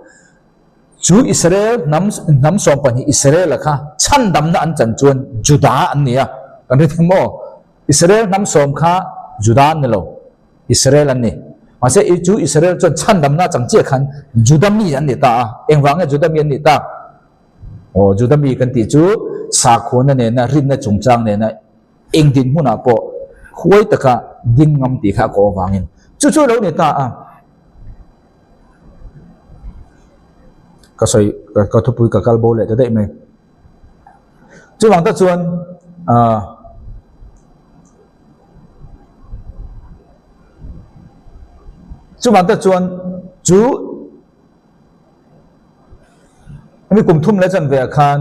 Chu Israel hnam hnam 12 Israel-a kha chhandamna an chan chuan Juda an ni a. Kan ri thing maw? Israel hnam sawm kha Juda an ni lo, Israel an ni. Mahse i chu Israel chuan chhandamna chang chiah khan Juda mi an ni ta a. Engvang nge Juda mi an nih tak? Aw, Juda mi kan tih chu sakhuana nena rinna chungchang nena eng dinhmunah pawh huai taka ding ngam tih kha a kawh avangin chu chu lo ni ta a. Ka sawi ka thupui ka kal bo leh ta daih mai. Chuvang tak chuan ah chuvang tak chuan chu hemi kum thum leh chanve ah khan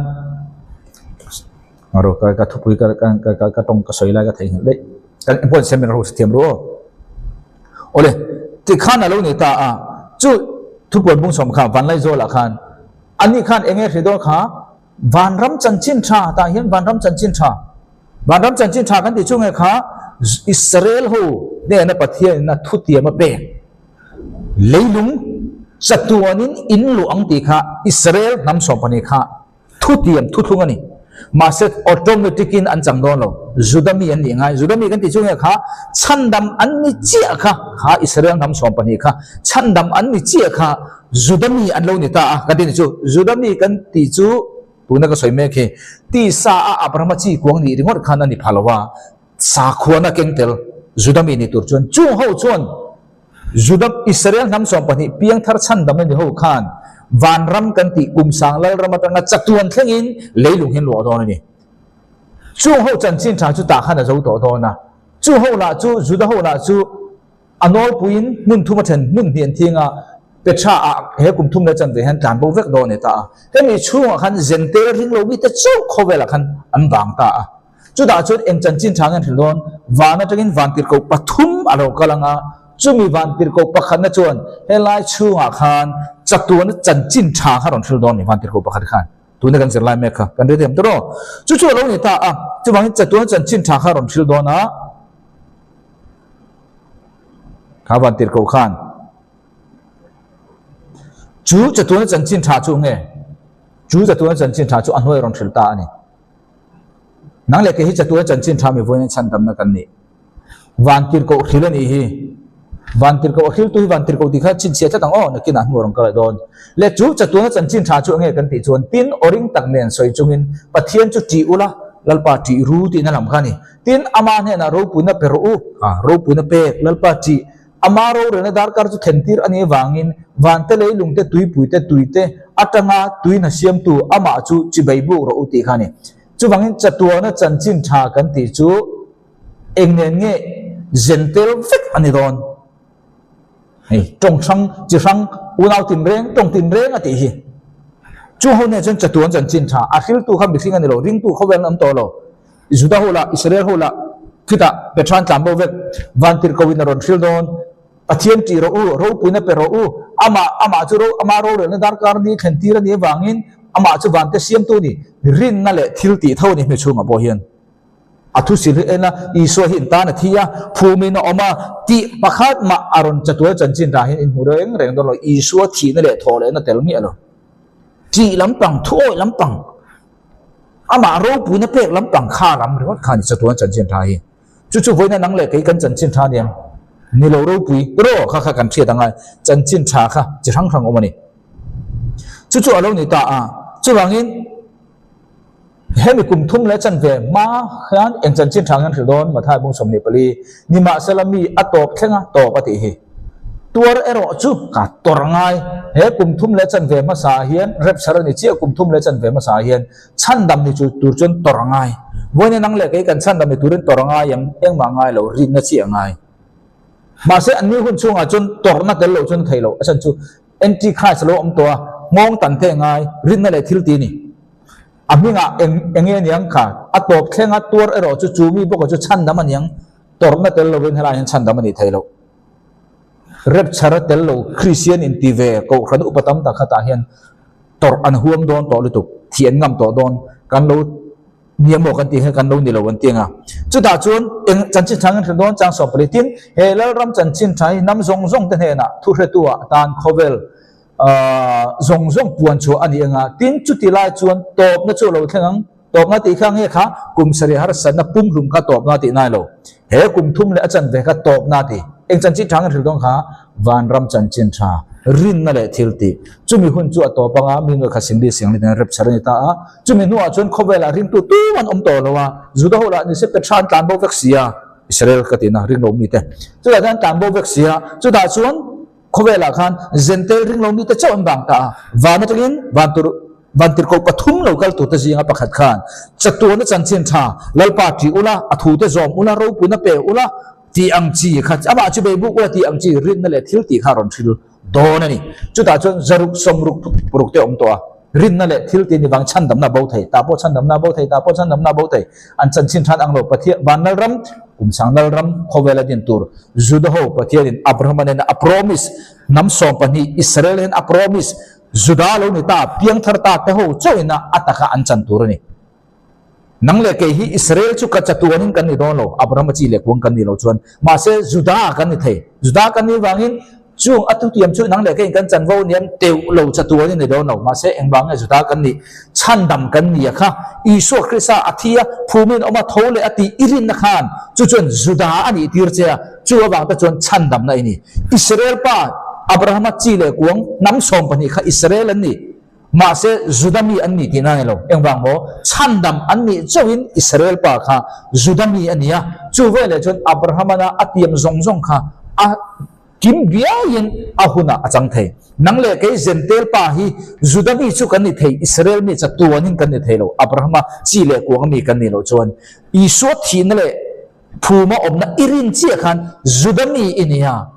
ro ka ka thupui ka ka ka ka tawng ka sawi lai ka theihnghilh daih kan pawh seminar ho thiam ru aw awle tikhan alo ni ta a chu thupuan bung sawm kha Vanlaizawlah khan Ani khan enge hre dawn kha? Vanram chanchin tha tah hian vanram chanchin tha. Vanram chanchin tha kan tih chu nge kha? Israel ho hnena Pathian in a thutiam a pek. Leilung chatuanin in luh ang tih kha Israel hnam 12 kha thutiam thuthlung a ni. Mahse automatic in an chang dawn lo. Juda mi an nih ngai. Juda mi kan tih chu nge kha? Chhandam an ni chiah kha, kha Israel hnam 12 kha chhandam an ni chiah kha Juda mi an lo ni ta a, kan ti ni chu. Juda mi kan tih chu tuna ka sawi mek hi, tisa a Abrahama chi kuang nih ringawt khan a ni pha lo a, sakhuana keng tel Juda mi ni tur chuan chung ho chuan Juda Israel hnam 12 piangthar chhandam a ni ho khan vanram kan tih kumsang lalram atanga chatuan thlengin leilung hian luah dawn a ni. Chung ho chanchin tha chu tah khan a zo tawh dawn a, chu ho lah chu Juda ho lah chu A nawlpuiin hmun thum a then hmun hnih an thing a, Petra ah he kum thum leh chanve hian tlan bo vek dawn a ni ta a. Hemi chhungah khan Zentel ring lo mite chauh khawvelah khan an vang ta a. Chutah chuan eng chanchin tha nge an hrilh dawn? Van atangin vantirhkoh pathum a lo kal ang a, chumi vantirhkoh pakhatna chuan helai chhungah khan chatuana chanchin tha kha rawn hrilh dawn a ni vantirhkoh pakhat khan. Tuna kan zirlai mek kha kan rilrem tawh rawh. Chu chu a lo ni ta a, chuvangin chatuana chanchin tha kha rawn hrilh dawn a. Kha vantirhkoh khan chu chatuana chanchin tha chu nge? Chu chatuana chanchin tha chu a hnuai rawn hrilh ta a ni. Nang leh kei hi chatuana chanchin tha mi vawiin chhandamna kan nih. Vantirhkoh hrilh a nih hi. Vantirhkoh a hriltu hi vantirhkoh tih kha chhinchhiah tlat ang aw, nakinah hnu a rawn kal leh dawn. Leh chu chatuana chanchin tha chu enge kan tih chuan tin aw ring tak nen sawi chungin Pathian chu ṭih ula, Lalpa ṭih ru tihna lam kha a ni. Tin, ama hnenah ropuina pe rawh u, a ropuina pek, Lalpa ṭih, ama rorelna darkar chu thlentir a nih avangin vante leilungte tuipuite tuite atanga tuihna siamtu amah chu chibai buk rawh u tih kha a ni. Chuvangin chatuana chanchin tha kan tih chu eng nen nge zen tel vek a ni dawn? Hei, tawng hrang, chi hrang, unau tinreng, tawng tinreng a tih hi. Chung ho nen chuan chatuan chanchin tha, a hriltu kha mihring a ni lo, ringtu khawvel an awm tawh lo. Juda ho lah, Israel ho lah, khitah Petran tlan bo vek, vantirhkoh in a rawn hril dawn, Pathian ṭih rawh u, ropuina pe rawh u, amah, amah chu ro, amah rorelna darkar ni thlen tir a nih avangin amah chu vante siamtu a ni, rinna leh thil tih tho a ni hmi chhungah pawh hian. A thusil hi en a, Isua hi in tan a thi a, phumin a awm a, tih pakhat mah a rawn chatual chanchin rah hian in hmu reng reng dawn lo, Isua thihna leh thawh lehna tel miah lo. Tih lampang, thuawih lampang, amah ropuina pek lampang kha lam ringawt kha a ni chatuan chanchin tha hi. Chu chu vawiina nang leh kei kan chanchin tha aniang ni lo ropui rawh kha kha kan hriat angai chanchin tha kha chi hrang hrang awm a ni. Chu chu a lo ni ta a, chuvangin Hemi kum thum leh chanve hma hian eng chanchin tha ngen hrilh dawn Mathai bung 24, Nimahsela mi a tawp thleng a tawp a tih hi. Tuar erawh chu ka tawrh ngai. He kum thum leh chanve hmasa ah hian rapture a ni chiah kum thum leh chanve hmasa ah hian chhandam ni chu tur chuan tawrh ngai. Vawiin nang leh kei kan chhandam ni turin tawrh ngai em engmah ngai lo rinna chiah ngai. Mahse anni hun chhungah chuan tawrhna tel loh chuan a theih loh a chhan chu Antichrist a lo awm tawh a, nghawng tan te ngai rinna leh thil ti a ni. A hmingah eng eng nge aniang kha? A tawp thlenga tuar erawh chu chu mi bawkah chu chhandam aniang, tawrhna tel lovin helaiah hian chhandam a nih theih loh. Rapture a tel lo Kristian inti ve Kohhran upa tam tak khatah hian tawrh an huam dawn tawh lutuk, thih an ngam tawh dawn, kan lo ni emaw kan tih hian kan lo ni lo an ti ang a. Chutah chuan eng chanchin tha nge hrilh dawn chang 14 tin he Lalram chanchin tha hi hnam zawng zawng te hnenah thuhretu ah tan khawvel zawng zawng puan chhuah a ni ang a, tin chuti lai chuan tawpna chu a lo thleng ang. Tawpna tih kha nge kha kum sarih harsatna pumhlum kha tawpna tih nai lo. He kum thum leh a chanve kha tawpna ti. Eng chanchin tha nge hrilh dawn kha? Vanram chanchin tha, rinna leh thil tih. Chumi hun chu a tawp anga mi nuai kha singli singli nen rapture a ni ta a. Chumi hnuah chuan khawvelah ringtu tum an awm tawh lo a, Juda ho lah nise Petra an tlan bo vek si a, Israel ka tihna ring lo mite chutah chuan an tlan bo vek si a, chutah chuan Khawvelah khan Zentail ring lo mite chauh an vang ta a, van atangin van tur vantirhkoh pathum lo kal turte zinga pakhat khan chatuana chanchin tha Lalpa ṭih ula, a thute zawm ula, ropuina pe ula tih ang chi kha amah chu bei buk ula tih ang chi rinna leh thil tih kha a rawn hril dawn a ni. Chutah chuan zaruk sawmruk ruk te a awm tawh a, rinna leh thil tih ni vang chhandamna a bo thei, tah pawh chhandamna a bo thei, tah pawh chhandamna a bo thei, an chanchin than ang lo Pathian van Lalram, kum sang Lalram khawvela din tur Juda ho Pathianin Abrahama nena a promise, hnam 12 Israel hian a promise, Juda lo ni ta, piangthar ta te ho chauhin a taka an chan tur a ni. Nang leh kei hi Israel chu ka chatuanin kan ni dawn lo, Abrahama chi leh kuang kan ni lo chuan. Mahse, Juda kan ni thei. Juda kan nih vangin chung a thutiam chu nang leh keiin kan chanvo niam teuh lo chatuanin ni dawn lo. Mahse, engvang nge Juda kan nih? Chhandam kan ni a kha. Isua Krista a thi a, phumin awm a, tho leh a tih i rinna khan chu chuan Juda a nih tir che a, chu avang te chuan chhandamna i ni. Israel pa Abrahama chi leh kuang hnam 12 kha Israel an ni. Mahse, Juda mi an ni tihna a ni lo. Engvang maw? Chhandam an nih chauhin Israel pa kha Juda mi a ni a. Chu veleh chuan Abrahamana a tiam zawng zawng kha a kim biaiin a hunah a chang thei. Nang leh kei Zentail pa hi Juda mi chu kan ni thei, Israel mi chatuanin kan ni thei lo. Abrahama chi leh kuanga mi kan nih loh chuan Isua thihna leh phuma awmna i rin chiah khan Juda mi i ni a.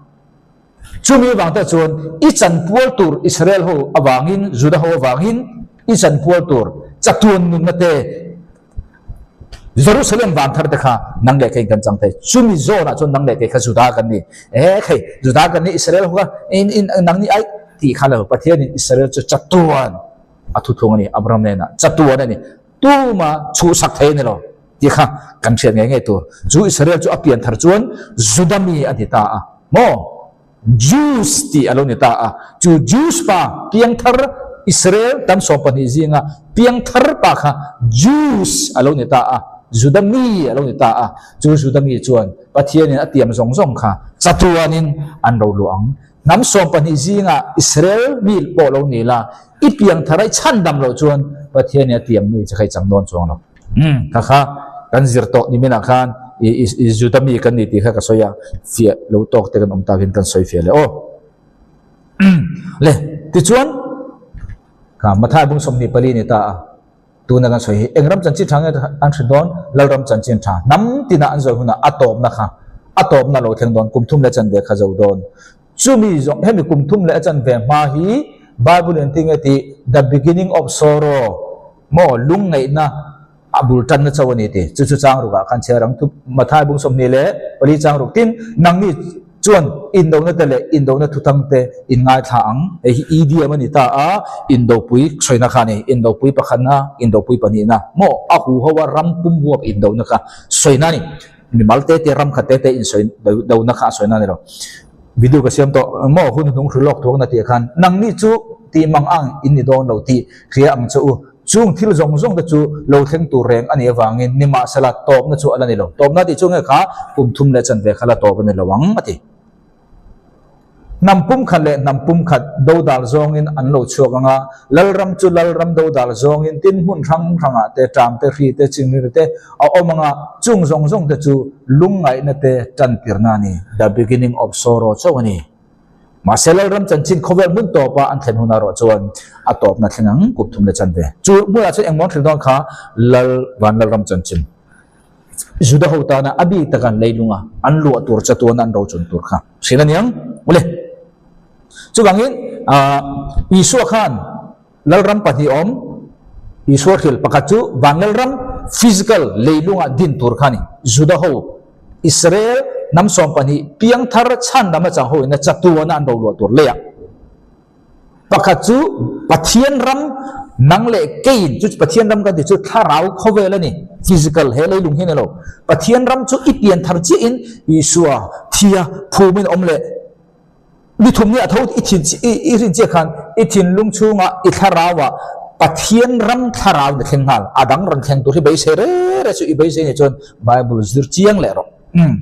Chumi avang te chuan i chanpual tur Israel ho avangin, Juda ho avangin i chanpual tur chatuan nunna te, Jerusalem van thar te kha nang leh keiin kan chang thei. Chumi zawnah chuan nang leh kei kha Juda kan ni. E khei, Juda kan ni Israel ho kha in in nang ni ai tih kha lo. Pathianin Israel chu chatuan a thuthlung a ni, Abraham hnenah chatuan a ni. Tuma chhuhsak thei a ni lo tih kha kan hriat ngei ngei tur. Chu Israel chu a pian thar chuan Juda mi a ni ta a maw? Jews tih a lo ni ta a. Chu Jews pa piangthar Israel tam 12 zinga piangthar pa kha Jews a lo ni ta a, Juda mi a lo ni ta a. Chu Juda mi chuan Pathianin a tiam zawng zawng kha chatuanin an ro luah ang. Hnam 12 zinga Israel mi pawh lo ni la, i piangthar a i chhandam loh chuan Pathianin a tiam mi che kha i chang dawn chuang lo. Umm kha kha kan zir tawh ni minah khan i i Juda mi kan ni tih kha ka sawi a, fiah lo tawk te kan awm takin kan sawi fiah leh aw. Le tichuan kha Mathai bung 24 ni ta a, tuna kan sawi hi eng ram chanchin tha nge an hre dawn? Lalram chanchin tha hnam tinah an zawi hunah a tawpna kha a tawpna lo thleng dawn kum thum leh chanve kha zo dawn. Chumi zawng hemi kum thum leh a chanve hma hi Bible in tinge tih the beginning of sorrow Maw lungngaihna a bul tanna chauh a ni ti. Chu chu chang rukah khan chhiar ang. Thu Mathai bung 24 chang ruk tin, nangni Chuan indona te leh indona thuthang te in ngaithla ang. Hei hi EDM a ni ta a, indopui sawina kha a ni. Indopui pakhatna, indopui pahnihna maw a huho a ram pum huap indona kha sawina a ni. Mimal te te ram khat te te insawi dona kha a sawina a ni lo. Video ka siam tawh maw hun hnung hrilh lawk thuakna tih khan nangni chu tih mang ang in ni dawn lo tih hria ang che u. Chung thil zawng zawng te chu lo thleng tur reng a nih avangin nimahsela tawpna chu a la ni lo. Tawpna tih chu nge kha kum thum leh chanve kha la tawp a ni lo ang a ti. Hnam pum khat leh hnam pum khat dodal zawngin an lo chhuak ang a, Lalram chu Lalram dodal zawngin tin hmun hrang hrangah te, ṭam te, hri te, chinghlir te a awm ang a, chung zawng zawng te chu lungngaihna te ṭantirna a ni, the beginning of sorrow chauh a ni. Mahse Lalram chanchin khawvel hmun tawpa an thlen hunah erawh chuan a tawpna thleng ang kum thum leh chanve. Chu hmunah chuan engmaw an hrilh dawn kha Lal van Lalram chanchin Juda ho tana a bik taka an leilunga an luah tur chatuana an rochun tur kha hrilh a niang mawle. Chuvangin Isua khan Lalram pahnih awm, Isua hrilh pakhat chu van Lalram, physical, leilunga din tur kha a ni. Juda ho, Israel hnam 12 piangthar chhandam atang ho ina chatuana an roluah tur leiah. Pakhat chu Pathian ram nang leh keiin, chu Pathian ram kan tih chu thlarau khawvel a ni, physical, he leilung hi a ni lo. Pathian ram chu i pianthar chiahin Isua thia phumin awm leh Ni thum ni a tho i thin i rin chiah khan i thinlung chhungah i thlarauah Pathian ram thlarau na thleng nghal. A dang rawn thleng tur hi beisei re re chu i beisei nih chuan Bible zir chiang leh rawh. Umm.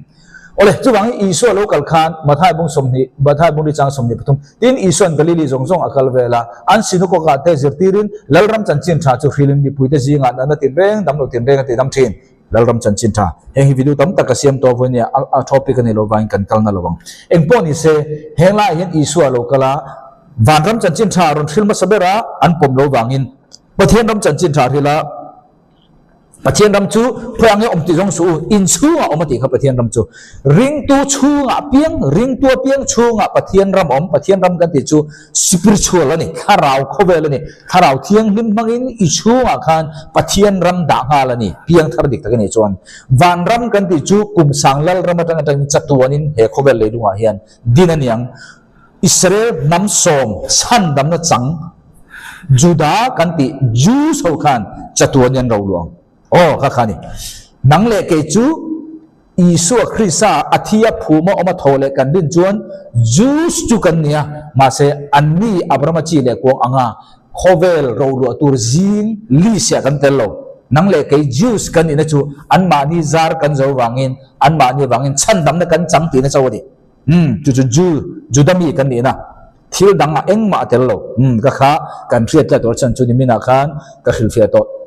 Awle, chuvangin Isua lo kal khan Mathai bung 20, Mathai bung ri chang 23, tin Isua'n Galili zawng zawng a kal vel a, an sinukawkah te zirtirin Lalram chanchin tha chu hrilin mipuite zingah natna tinreng, damlo tinreng a tidam thin. Lalram chanchin tha. Heng hi video tam tak ka siam tawh vawinia a topic a ni lo vangin kan kalna lo ang. Engpawh ni se, heng laiah hian Isua a lo kal a, vanram chanchin tha a rawn hril hmasa ber a, an pawm lo vangin Pathian ram chanchin tha a hril a, Pathian ram chu khawiah nge awm tih zawng suh u, inchhungah awm a tih kha Pathian ram chu. Ringtu chhungah piang, ringtu apiang chhungah Pathian ram awm, Pathian ram kan tih chu Spiritual a ni, thlarau khawvel a ni. Thlarau thianghlim hmangin i chhungah khan Pathian ram dah nghal a ni, piangthar dik tak a nih chuan. Vanram kan tih chu kum sang lal ram atang atangin chatuanin he khawvel leilungah hian din a ni ang. Israel hnam sawm chhandamna chang Juda kan tih Jews ho khan chatuanin an ro luang. Aw, kha kha a ni. Nang leh kei chu Isua Krista a thi a phuma awm a thaw leh kan rin chuan Jews chu kan ni a, mahse anni Abrahama chi leh kuang anga khawvel roluah tur zing list ah kan tel lo. Nang leh kei Jews kan nihna chu anmahni zar kan zo vangin, anmahni vangin chhandamna kan chang tihna chauh a ni. Umm, chu chu Jew, Juda mi kan nihna. Thil dang ah engmah a tel lo. Umm, ka kha kan hriat tlat tur chan chu nimin ah khan ka hrilhfiah tawh.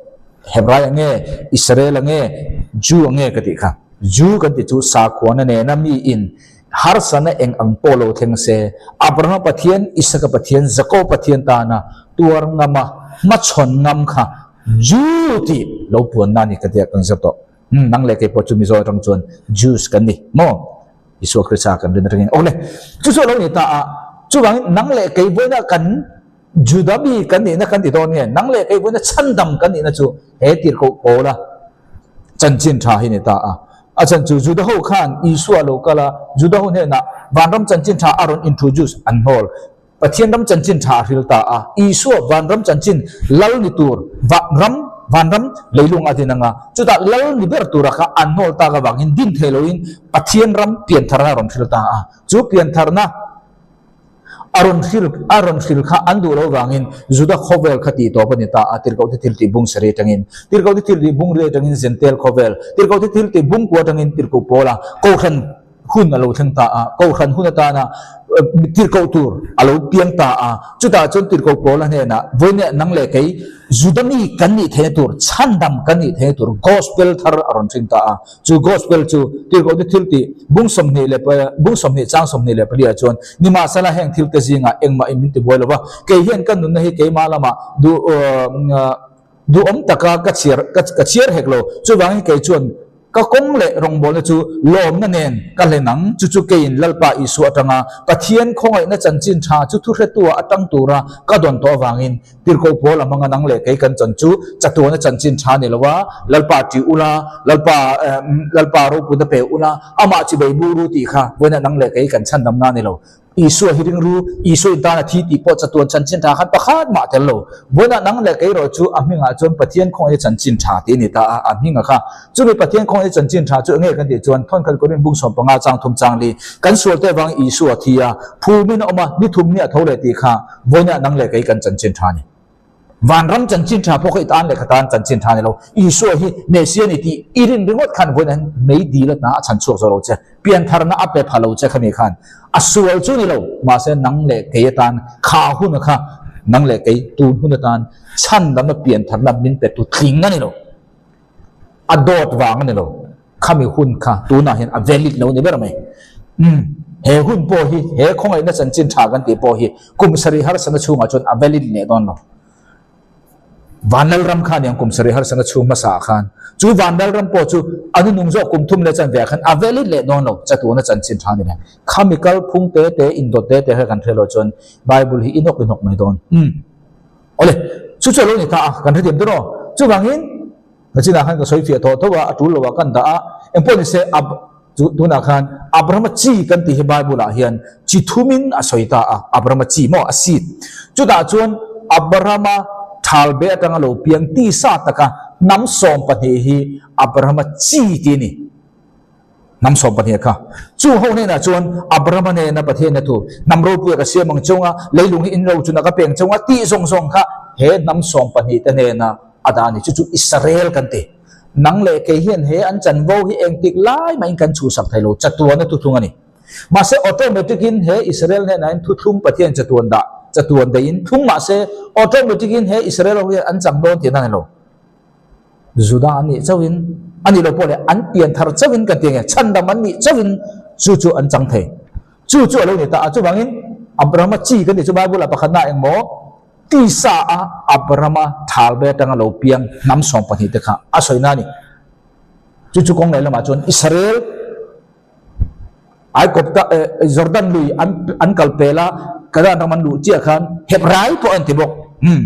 Hebrai ang nge, Israel ang nge, Jew ang nge ka tih kha. Jew kan tih chu sakhuana nena mi in harsana eng ang pawh lo thleng se, Abrahama Pathian, Isaka Pathian, Jakob Pathian tana tuar ngama hmachhawn ngam kha Jew tih lo puanna a ni ka tia kan zir tawh. Umm, nang leh kei pawh chu Mizo atang chuan Jews kan ni maw? Isua Krista kan rin atangin. Awle, chu chu a lo ni ta a, chuvangin nang leh kei vawiina kan Juda mi kan nihna kan ti dawn nge, nang leh kei vawiina chhandam kan nihna chu he tirhkoh Paula chanchin tha hi ni ta a. A chan chu Juda ho khan Isua lo kal a, Juda ho hnenah vanram chanchin tha a rawn introduce an hnawl. Pathian ram chanchin tha a hril ta a, Isua vanram chanchin lal ni tur ram vanram leilung a din anga, chutah lal ni ber tura kha an hnawl tak avangin din thei loin Pathian ram piantharna a rawn hril ta a, chu piantharna a rawn hril a rawn hril kha an duh lo vangin Juda khawvel kha tih tawp a ni ta a, Tirhkohte thil tih bung sarih atangin, Tirhkohte thil tih bung ri atangin Zentel khawvel, Tirhkohte thil tih bung kua atangin Tirhkoh Pawla Kohhran hun a lo thleng ta a, Kohhran hun atana tirhkoh tur a lo piang ta a, chutah chuan tirhkoh Paula hnenah, Vawiinah nang leh kei Juda mi kan nih theihna tur, chhandam kan nih theihna tur Gospel thar a rawn hring ta a. Chu Gospel chu tirhkohte thil tih bung 20 leh bung 20 chang 24 ah chuan, Nimahsela heng thilte zingah engmah in min tibuai lo va, kei hian ka nunna hi keimah lamah duh duhawm taka ka chhiar ka chhiar hek lo, chuvangin kei chuan. Ka kawng leh rawngbawlna chu lawmna nen ka hlen ang, chu chu keiin Lalpa Isua atanga Pathian khawngaihna chanchin tha chu thuhretua atang tura ka dawn tawh avangin Tirhkoh Paul a hmang a nang leh kei kan chan chu chatuana chanchin tha ni lo a, Lalpa ṭih ula, Lalpa Lalpa ropuina pe ula, amah chibei bur u tih kha vawiinah nang leh kei kan chhandamna a ni lo. Isua hi ringru, Isua in tan a thi tih pawh chatuan chanchin tha khan pakhat mah tel lo. Vawiinah nang leh kei erawh chu a hmingah chuan Pathian khawngaihna chanchin tha tih a ni ta a, a hminga kha. Chumi Pathian khawngaihna chanchin tha chu enge kan tih chuan Thawnkhat Korin bung 15 chang thum chang li, kan sualte avangin Isua a thi a, phumin a awm a, ni thum ni a tho leh tih kha Vawiinah nang leh kei kan chanchin tha a ni. Vanram chanchin tha pawh kha i tan leh kha tan chanchin tha a ni lo. Isua hi Messia a ni tih i rin ringawt khan vawiinah hian mei dil atna a chhan chhuak zawh lo che. Piantharna a pe pha lo che khami khan. A sual chu ni lo, mahse nang leh kei atan kha hun kha nang leh kei tun hun atan chhandamna piantharna min pe tu tling a ni lo. A dawt vang a ni lo. Khami hun kha tunah hian a valid lo ni ber mai. Umm, he hun pawh hi, he khawngaihna chanchin tha kan tih pawh hi kum sarih harsatna chhungah chuan a valid leh dawn lo. Vanlalram kha aniang kum sarih harsatna chhung hmasa ah khan. Chu Vanlalram pawh chu a nunung zawk kum thum leh chanve ah khan a valid leh dawn lo, chatuana chanchin tha ni le. Khami kalphung te te, indawt te te kha kan hre loh chuan Bible hi inawk inawk mai dawn. Umm, awle, chu chu a lo ni ta a, kan hrethiam dawn aw. Chuvangin. Nachinah khan ka sawi fiah tawh tho a, a tul loah kan dah a, engpawh ni se Ab chu tunah khan Abrahama chi kan tih hi Bible ah hian chi thumin a sawi ta a, Abrahama chi maw a seed. Chutah chuan Abrahama thalbe atanga lo piang tisa taka hnam 12 hi Abrahama chi tih a ni. Hnam 12 kha. Chu ho hnenah chuan Abrahama hnena Pathian a thu, Hnam ropuia ka siam ang chunga, leilung hi in ro chuna ka peng chunga tih zawng zawng kha he hnam 12 te hnena a dah a ni. Chu chu Israel kan ti. Nang leh kei hian he an chanvo hi engtik lai mahin kan chhuhsak thei lo, chatuana thuthlung a ni. Mahse automatic in he Israel hnenah hian thuthlung Pathian chatuan dah, chatuan deihin thlung mahse automatic in he Israel ho hian an chang dawn tihna a ni lo. Juda an nih chauhin, a nih loh pawh leh an pian thar chauhin kan ti nge, chhandam an nih chauhin chu chu an chang thei. Chu chu a lo ni ta a, chuvangin Abrahama chi kan tih chu Bible-ah pakhatna engmaw tisa a Abrahama thalbe atanga lo piang hnam 12 te kha a sawina a ni. Chu chu kawng leh lamah chuan Israel Aikawpta Jordan lui an an kal pel a, Kanaan ram an luh chiah khan Hebrai pawh an ti bawk. Umm.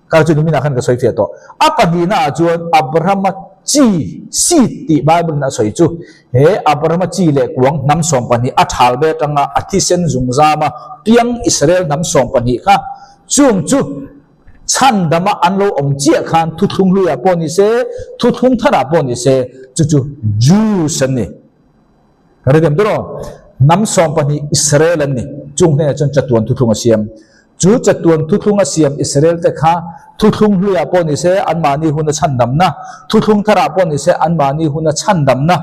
Kar chu niminah khan ka sawi fiah tawh. A pahnihna ah chuan Abrahama chi, seed, tih Bible in a sawi chu he Abrahama chi leh kuang hnam 12 a thal ve atanga a thisen zungzama piang Israel hnam 12 kha chung chu chhandama an lo awm chiah khan thuthlung hluiah pawh ni se, thuthlung tharah pawh ni se chu chu Jews an ni. Ka hrethiam tur aw. Hnam 12 Israel an ni. Chung hnenah chuan chatuan thuthlung a siam. Chu chatuan thuthlung a siam Israel te kha thuthlung hluiah pawh ni se anmahni huna chhandamna, thuthlung tharah pawh ni se anmahni huna chhandamna.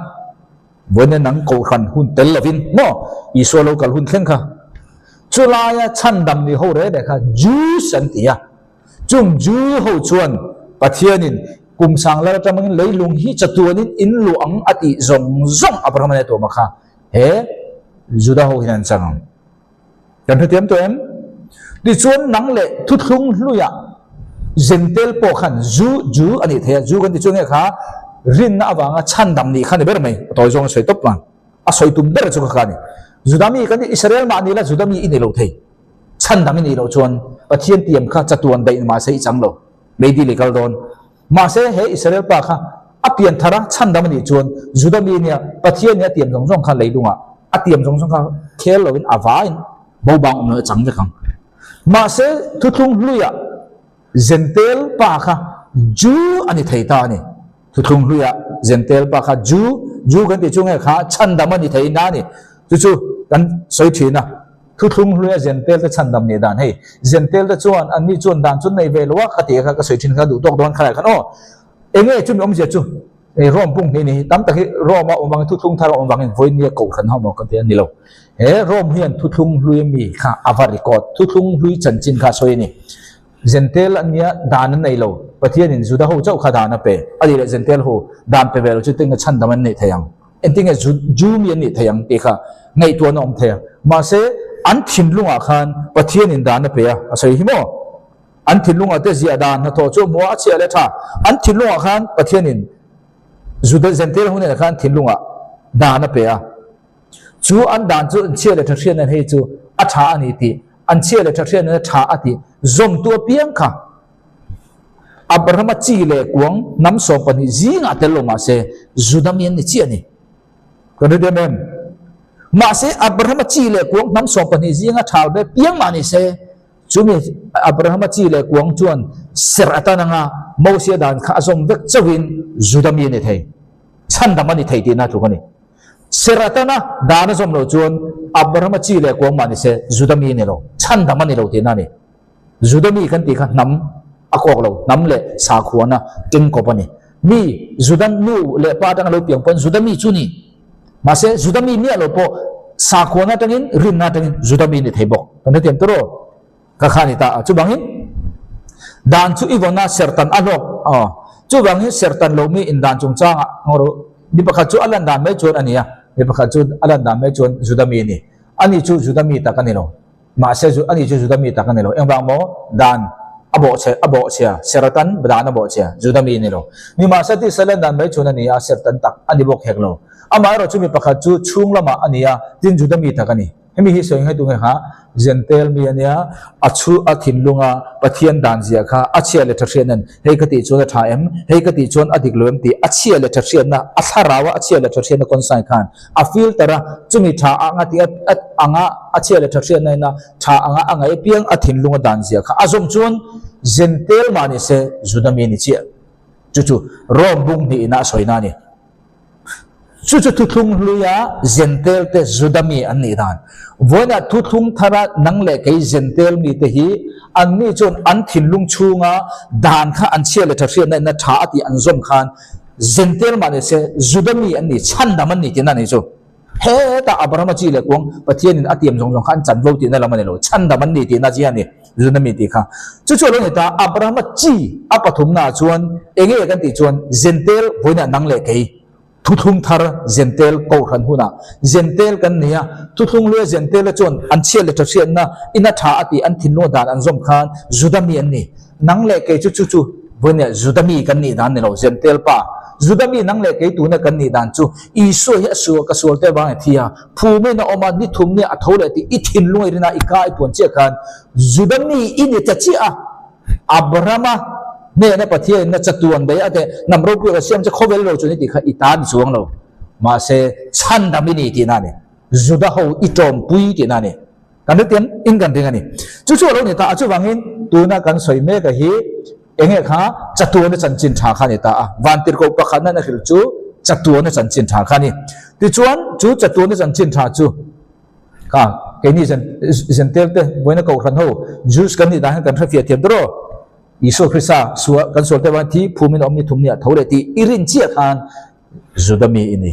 Vawiin nang kohhran hun tel lovin maw Isua lo kal hun thleng kha. Chulaia chhandam ni ho reh reh kha Jews an ti a. Chung Jew ho chuan Pathianin kum sang lal atangin leilung hi chatuanin in luh ang a tih zawng zawng Abraham a tuam a kha he Juda ho hian an chang ang. Kan hrethiam tawh em? Tichuan nang leh thuthlung hluiah Zentel pawh khan Zu, Jew, a nih thei a, Jew kan ti chu nge kha rinna avanga chhandam nih kha ni ber mai, a tawi zawng a sawi tawp ang. A sawi tum ber chu kha kha a ni. Juda mi kan ti, Israel mah ni la Juda mi i ni lo thei. Chhandam i nih loh chuan Pathian tiam kha chatuan daih mahse i chang lo. Meidil i kal dawn. Mahse he Israel pa kha a pian thar a, chhandam a nih chuan Juda mi nia Pathian nia tiam zawng zawng kha leilungah a tiam zawng zawng kha khel loin a vaiin bo bang awm lo a chang vek ang. Mahse thuthlung hluiah Zentel pa kha Jew a ni thei ta a ni. Thuthlung hluiah Zentel pa kha Jew, Jew kan tih chu nge kha chhandam a ni thei na a ni. Chu chu kan sawi thin a. Thuthlung hluia Zentel te chhandam nih dan hei. Zentel te chuan an ni chuan dan chu nei ve lo a ka tih kha ka sawi thin kha duh tawk dawn khalai khan aw. Enge chumi awmzia chu hei Rome pung hnih ni hi tam tak hi Rome a awm vangin thuthlung thar a awm vangin vawinia kohhran ho maw kan ti a ni lo. He Rome hian thuthlung hlui mi kha a va record thuthlung hlui chanchin kha a sawi a ni. Zentel an nia dan an nei lo. Pathianin Juda ho chauh kha dan a pe. A nih leh Zentel ho dan pe ve lo chu tinge chhandam an nih thei ang? Engtinge Jew mi an nih thei ang tih kha ngaihtuahna awm thei a. Mahse an thinlungah khan Pathianin dan a pe a, a sawi hi maw? An thinlungah te ziah dan hnathawh chu a hmu a, a chhiah leh tha. An thinlungah khan Pathianin. Juda Zentail ho hnenah khan thinlungah dan a pe a. Chu an dan chu an chhia leh tha hriatna hei chu a tha a ni tih, an chhia leh tha hriatna tha a tih zawmtu apiang kha Abrahama chi leh kuang hnam 12 zingah tel lo mah se Juda mi an ni chiah a ni. Kan hre diam em? Mahse Abrahama chi leh kuang hnam 12 zinga thal ve piang mah ni se, chumi Abrahama chi leh kuang chuan serh atan anga Mosia dan kha a zawm vek chauhin Juda mi a ni thei, chhandam a ni thei tihna tluk a ni. Serh atana dan a zawm loh chuan Abrahama chi leh kuang mah ni se Juda mi a ni lo, chhandam a ni lo tihna a ni. Juda mi kan tih kha hnam a kawk lo, hnam leh sakhuana keng kawp a ni. Mi Juda nu leh pa atanga lo piang pawn Juda mi chu ni. Mahse Juda mi miah lo pawh sakhuana atangin rinna atangin Juda mi ni thei bawk. Kan hrethiam tur aw. Ka kha ni ta a. Chuvangin dan chu i vawn a sertan a hlawk aw. Chuvangin sertan lo mi in dan chungchangah ngaw rawh. Mi pakhat chu a lan dan mai chuan a ni a, mi pakhat chu a lan dan mai chuan Juda mi a ni. Ani chu Juda mi tak a ni lo. Mahse zu ani chu Juda mi tak a ni lo. Engvang maw? Dan a bawhchhe a bawhchhia, Seratan dan a bawhchhia, Juda mi a ni lo. Nimahse tisa len dan mai chhun a ni a, Sertan tak a ni bawk hek lo. Amaherawh chu mi pakhat chu chhung lamah a ni a, tin Juda mi tak a ni. Hemi hi sawi ngaitu nge kha Jentail mi a nia, a chhu a thinlunga Pathian dan zia kha a chhia leh tha hriatna'n hei ka tih chuan a tha em, hei ka tih chuan a dik lo em tih a chhia leh tha hriatna, a thlaraua a chhia leh tha hriatna concern khan A filter a, chumi tha anga tih a anga a chhia leh tha hriatna ina tha anga a ngaih apiang a thinlung a dan zia kha a zawm chuan Zentel mah ni se Juda mi a ni chiah. Chu chu Rome bung hnih ina a sawina a ni. Chu chu thuthlung hluia Zentel te Juda mi an nih dan. Vawiinah thuthlung thara nang leh kei Zentel mi te hi anni chuan an thinlung chhunga dan kha an chhia leh tha hriatna ina tha a tih an zawm khan Zentel mah ni se, Juda mi an ni, chhandam an ni tihna a ni chu. Hetah Abrahama chi leh kuang Pathianin a tiam zawng zawng kha an chanvo tihna lam a ni lo, chhandam an ni tihna chi a ni, Juda mi tih kha. Chu chu a lo ni ta, Abrahama chi a pathumnaah chuan eng nge kan tih chuan Zentel vawiinah nang leh kei, thuthlung thar Zentel kohhran hunah Zentel kan ni a, thuthlung luia Zentela chuan an chhiat leh tha hriatna ina tha a tih an thinlunga dan an zawm khan Juda mi an ni. Nang leh kei chu chu chu vawinia Juda mi kan nih dan ni lo, Zentel pa. Juda mi nang leh kei tuna kan nih dan chu Isua hi a sual ka sual te vang i thi a, phumin a awm a, ni thum nia a tho leh tih i thinlung i rin a, i ka i puan chiah khan Juda mi i ni ta chiah a. Abrahama hnena Pathianin na chatuan daih a teh, hnam ropui ka siam che khawvel lo chu ni tih kha i ta ni chuang lo. Mahse, chhandam i ni tihna a ni. Juda ho i tawmpui tihna a ni. Kan hetiang in kan ring a ni. Chu chu a lo ni ta a, chuvangin tuna kan sawi mek a hi enge kha chatuana chanchin tha kha a ni ta a, vantirhkoh pakhatna in a hrilh chu chatuana chanchin tha kha a ni. Tichuan chu chatuana chanchin tha chu kha keini Zentel te vawiina kohhran ho Jews kan nih dan hian kan hrefiah thiam tawh rawh. Isua Krista sual kan sual te avangin thi phumin a awm ni thum ni a tho leh tih i rin chiah khan Juda mi i ni.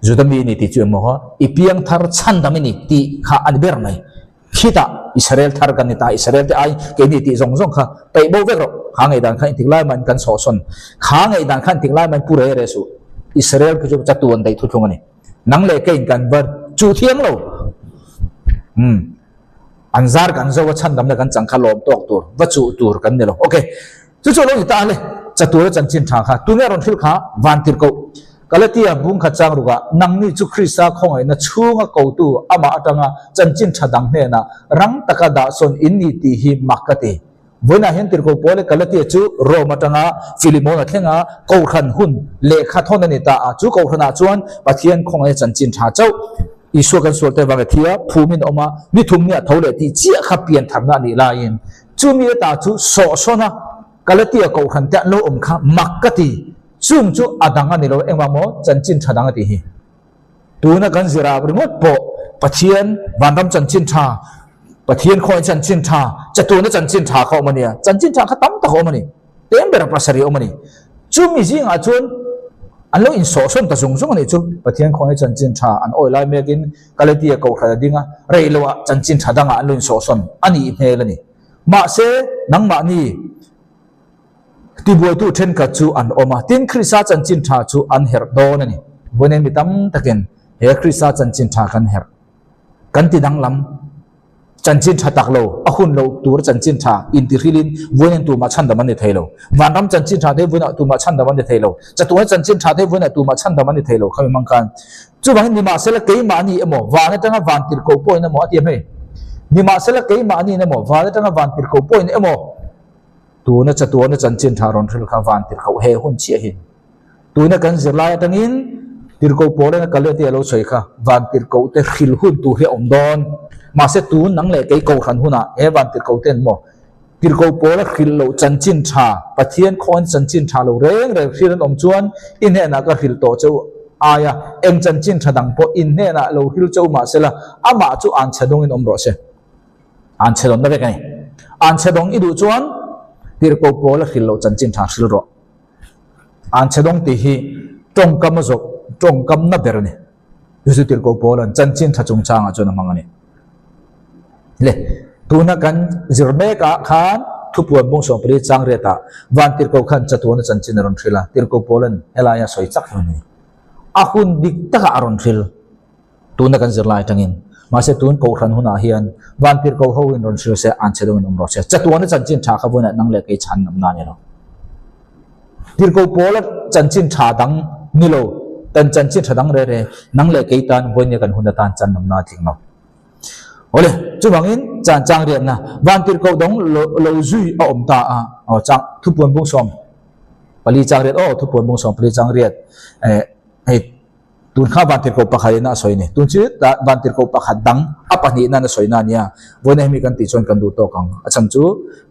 Juda mi ni tih chu emaw kha i piang thar chhandam i ni tih kha a ni ber mai. Khitah Israel thar kan ni ta, Israel te ai keini tih zawng zawng kha peih bo vek rawh. Kha ngaihdan kha intik lai mahin kan sawhsawn. Kha ngaihdan kha intik lai mahin pu re re suh. Israel khi chu chatuan daih thuthlung a ni. Nang leh keiin kan va chuh thiang lo. Umm. An zar kan zo a chhandamna kan chang kha lawm tawk tur, va chuh tur kan ni lo. Ok. Chu chu a lo ni ta a le, chatur a chanchin tha kha tunge a rawn hrilh kha van tir koh. Galatia bung khat chang rukah nangni chu Krista khawngaihna chhunga kotu amah atanga chanchin tha dang hnenah rang taka dahsawn in ni tih hi mak ka ti. Vawiinah hian tirhkoh Paul leh Galatia chu Rome atanga Filimona thlenga kohhran hun lehkha thawn a ni ta a, chu kohhranah chuan Pathian khawngaihna chanchin tha chauh Isua kan sual te vang e thi a, phumin a awm a, ni thum nia tho leh tih chiah kha pian tharna a nih laiin chumi ata chu sawhsawn a Galatia kohhran te an lo awm kha mak ka ti. Chung chu a dang a ni lo, engvang maw chanchin tha dang a tih hi. Tuna kan zir ah ringawt pawh Pathian vanram chanchin tha, Pathian khawiin chanchin tha, chatuana chanchin tha kha awm a nia, chanchin tha kha tam tak a awm a ni. Tlem ber pasarih awm a ni. Chumi zingah chuan an lo insawhsawn ta zung zung a nih chu. Pathian khawngaih chanchin tha an awi lai mekin Galatia kohhran a ding a, rei loah chanchin tha dangah an lo insawhsawn a nih hmel a ni. Mahse, nangmahni tibuaitu thenkhat chu an awm a, tin Krista chanchin tha chu an herh dawn a ni. Vawiin mi tam takin he Krista chanchin tha kan herh, kan ti danglam. Chanchin tha tak lo, a hun lo tur chanchin tha intihrilin vawiin tumah chhandam an ni thei lo. Vanram chanchin tha te vawiinah tumah chhandam an ni thei lo. Chatuana chanchin tha te vawiinah tumah chhandam an ni thei lo khami hmang khan. Chuvangin nimahsela keimahni emaw van atanga van tirhkoh pawhin emaw a ti em hei. Nimahsela keimahni emaw van atanga van tirhkoh pawhin emaw tuna chatuana chanchin tha rawn hril kha van tirhkoh he hun chiah hi. Tuna kan zirlai atangin tirhkoh pawl ena kal e tih a lo sawi kha, van tirhkoh te hril hun tur hi a awm dawn. Mahse tun nang leh kei kohhran hunah he van tirhkoh ten maw tirhkoh pawl a hrilh loh chanchin tha, Pathian khawn chanchin tha lo reng reng hril an awm chuan i hnenah ka hrilh tawh che u aia eng chanchin tha dang pawh in hnenah lo hril che u mahsela amah chu anchhe dawngin awm rawh se. Anchhe dawnna vek a ni. Anchhe dawng i duh chuan tirhkoh pawl a hrilh loh chanchin tha hril rawh. Anchhe dawng tih hi tawngkam a zawk, tawngkam na ber a ni. Chu chu Tirhkoh Paula'n chanchin tha chungchangah chuan a hmang a ni. Le, tuna kan zir mekah khan thupuan bung 14 chang riatah van Tirhkoh khan chatuana chanchin a rawn hrilh a, Tirhkoh Paula'n helaia sawi chak hi a ni. A hun dik takah a rawn hrilh. Tuna kan zirlai atangin, mahse tun kohhran hunah hian vantirhkoh ho in rawn hrilh se, an che deuhin awm rawh se. Chatuana chanchin tha kha vawiinah nang leh kei chhan awmna a ni lo. Tirhkoh pawla chanchin tha dang ni lo, tan chanchin tha dang re re nang leh kei tan vawiinia kan hun atan chan awmna a tling lo. Awle, chuvangin chan chang riatna vantirhkoh dang lo zui a awm ta a, aw chang thupuan bung 14 chang riat aw thupuan bung 14 chang riat eh hei Tun kha vantirhkoh pakhat in a sawi a ni. Tun chu vantirhkoh pakhat dang a pahnihna a sawina a nia. Vawiin hemi kan tih chuan kan duh tawk ang. A chhan chu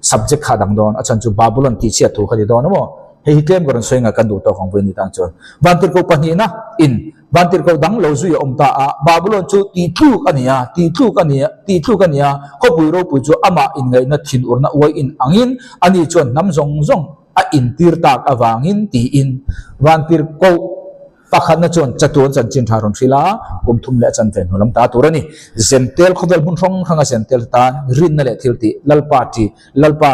subject kha a dang dawn. A chhan chu Babylon tih chhiat thu kha ni dawn emaw? Hei hi tlem ka rawn sawi nga kan duh tawk ang vawiin ni tan chuan. Vantirhkoh pahnihna in vantirhkoh dang lo zui a awm ta a. Babylon chu tih tluk a ni a, tih tluk a ni a, tih tluk a ni a. Khawpui ropui chu amah inngaihna thinurna uai in angin ani chuan hnam zawng zawng a intir tak avangin tiin vantirhkoh Pakhatna chuan chatuan chanchin tha rawn hrilh a, kum thum leh a chanve hnu lam ta tur a ni. Zentel khawvel hmun hrang hranga zentel tan rinna leh thiltih, Lalpa ṭi, Lalpa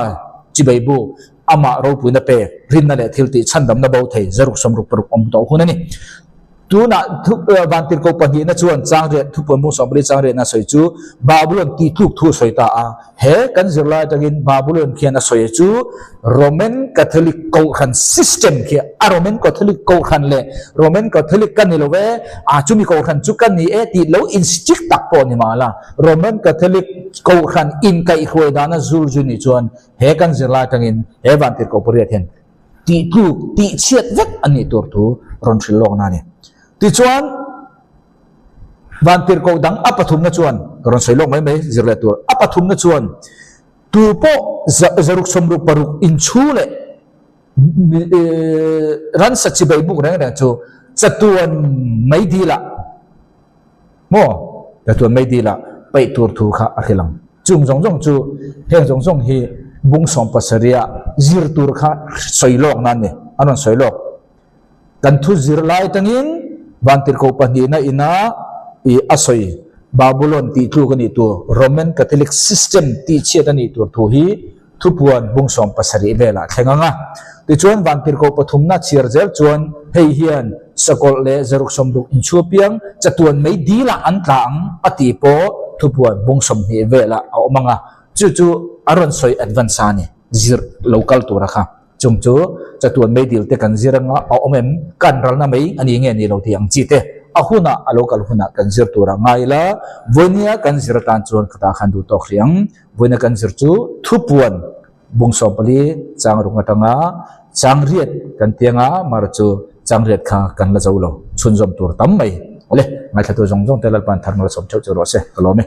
chibei bu, amah ropuina pek, rinna leh thiltih chhandamna bo thei zaruk 66 awm tawh hun a ni. Tunah thu vantirhkoh pahnihna chuan changriat thupuan bung 14 changriatna sawi chu Babulon tihtluk thu a sawi ta a. He kan zirlai atangin Babulon khian a sawi chu Roman Catholic Kohhran system khi a Roman Catholic Kohhran leh Roman Catholic ka ni lo e, a chumi Kohhran chu ka ni e tih lo in strict tak pawh ni mahla Roman Catholic Kohhran inkaihhruai dana zur zu nih chuan he kan zirlai atangin he Vantirhkoh pariat hian tihtluk tihchhiat vek a nih tur thu rawn hrilh lawkna a ni. Tichuan. Vantirhkoh dang a pathumna chuan, ka rawn sawi lawk mai mai zir leh tur, a pathumna chuan tu pawh zaruk 66 inchhu leh ransa chibai buk reng reng chu chatuan mei dilah maw chatuan mei dilah paih tur thu kha a hrilh ang. Chung zawng zawng chu heng zawng zawng hi bung 17 ah zir tur kha sawi lawk nan a ni, an rawn sawi lawk. Kan thu zir lai atangin Vantirhkoh pahnihna ina i a sawi Babulon tih tluk a nih tur, Roman Catholic system tih chhiat a nih tur thu hi thupuan bung 70 velah thleng ang a. Tichuan Vantirhkoh pathumna chhiar zel chuan hei hian sakawlh leh zaruk 60 inchhu apiang chatuan mei dilah an tla ang a tih pawh thupuan bung 20 velah a awm ang a. Chu chu a rawn sawi advance a ni, zir lo kal tura kha. Chung chu chatuan meidil te kan zir anga a awm em? Kan ralna mai a ni nge ni lo tih ang chi te a hunah a lo kal hunah kan zir tur a ngai la. Vawinia kan zir atan chuan ka ta khan duh tawk hrih ang. Vawiina kan zir chu thupuan bung 14 chang ruk atanga chang riat kan ti anga mar chu chang riat kha kan la zo lo chhunzawm tur tam mai. Awle, ngaithlatu zawng zawng te Lalpa'n thar malsawm theuh chu rawh se ka lawm e.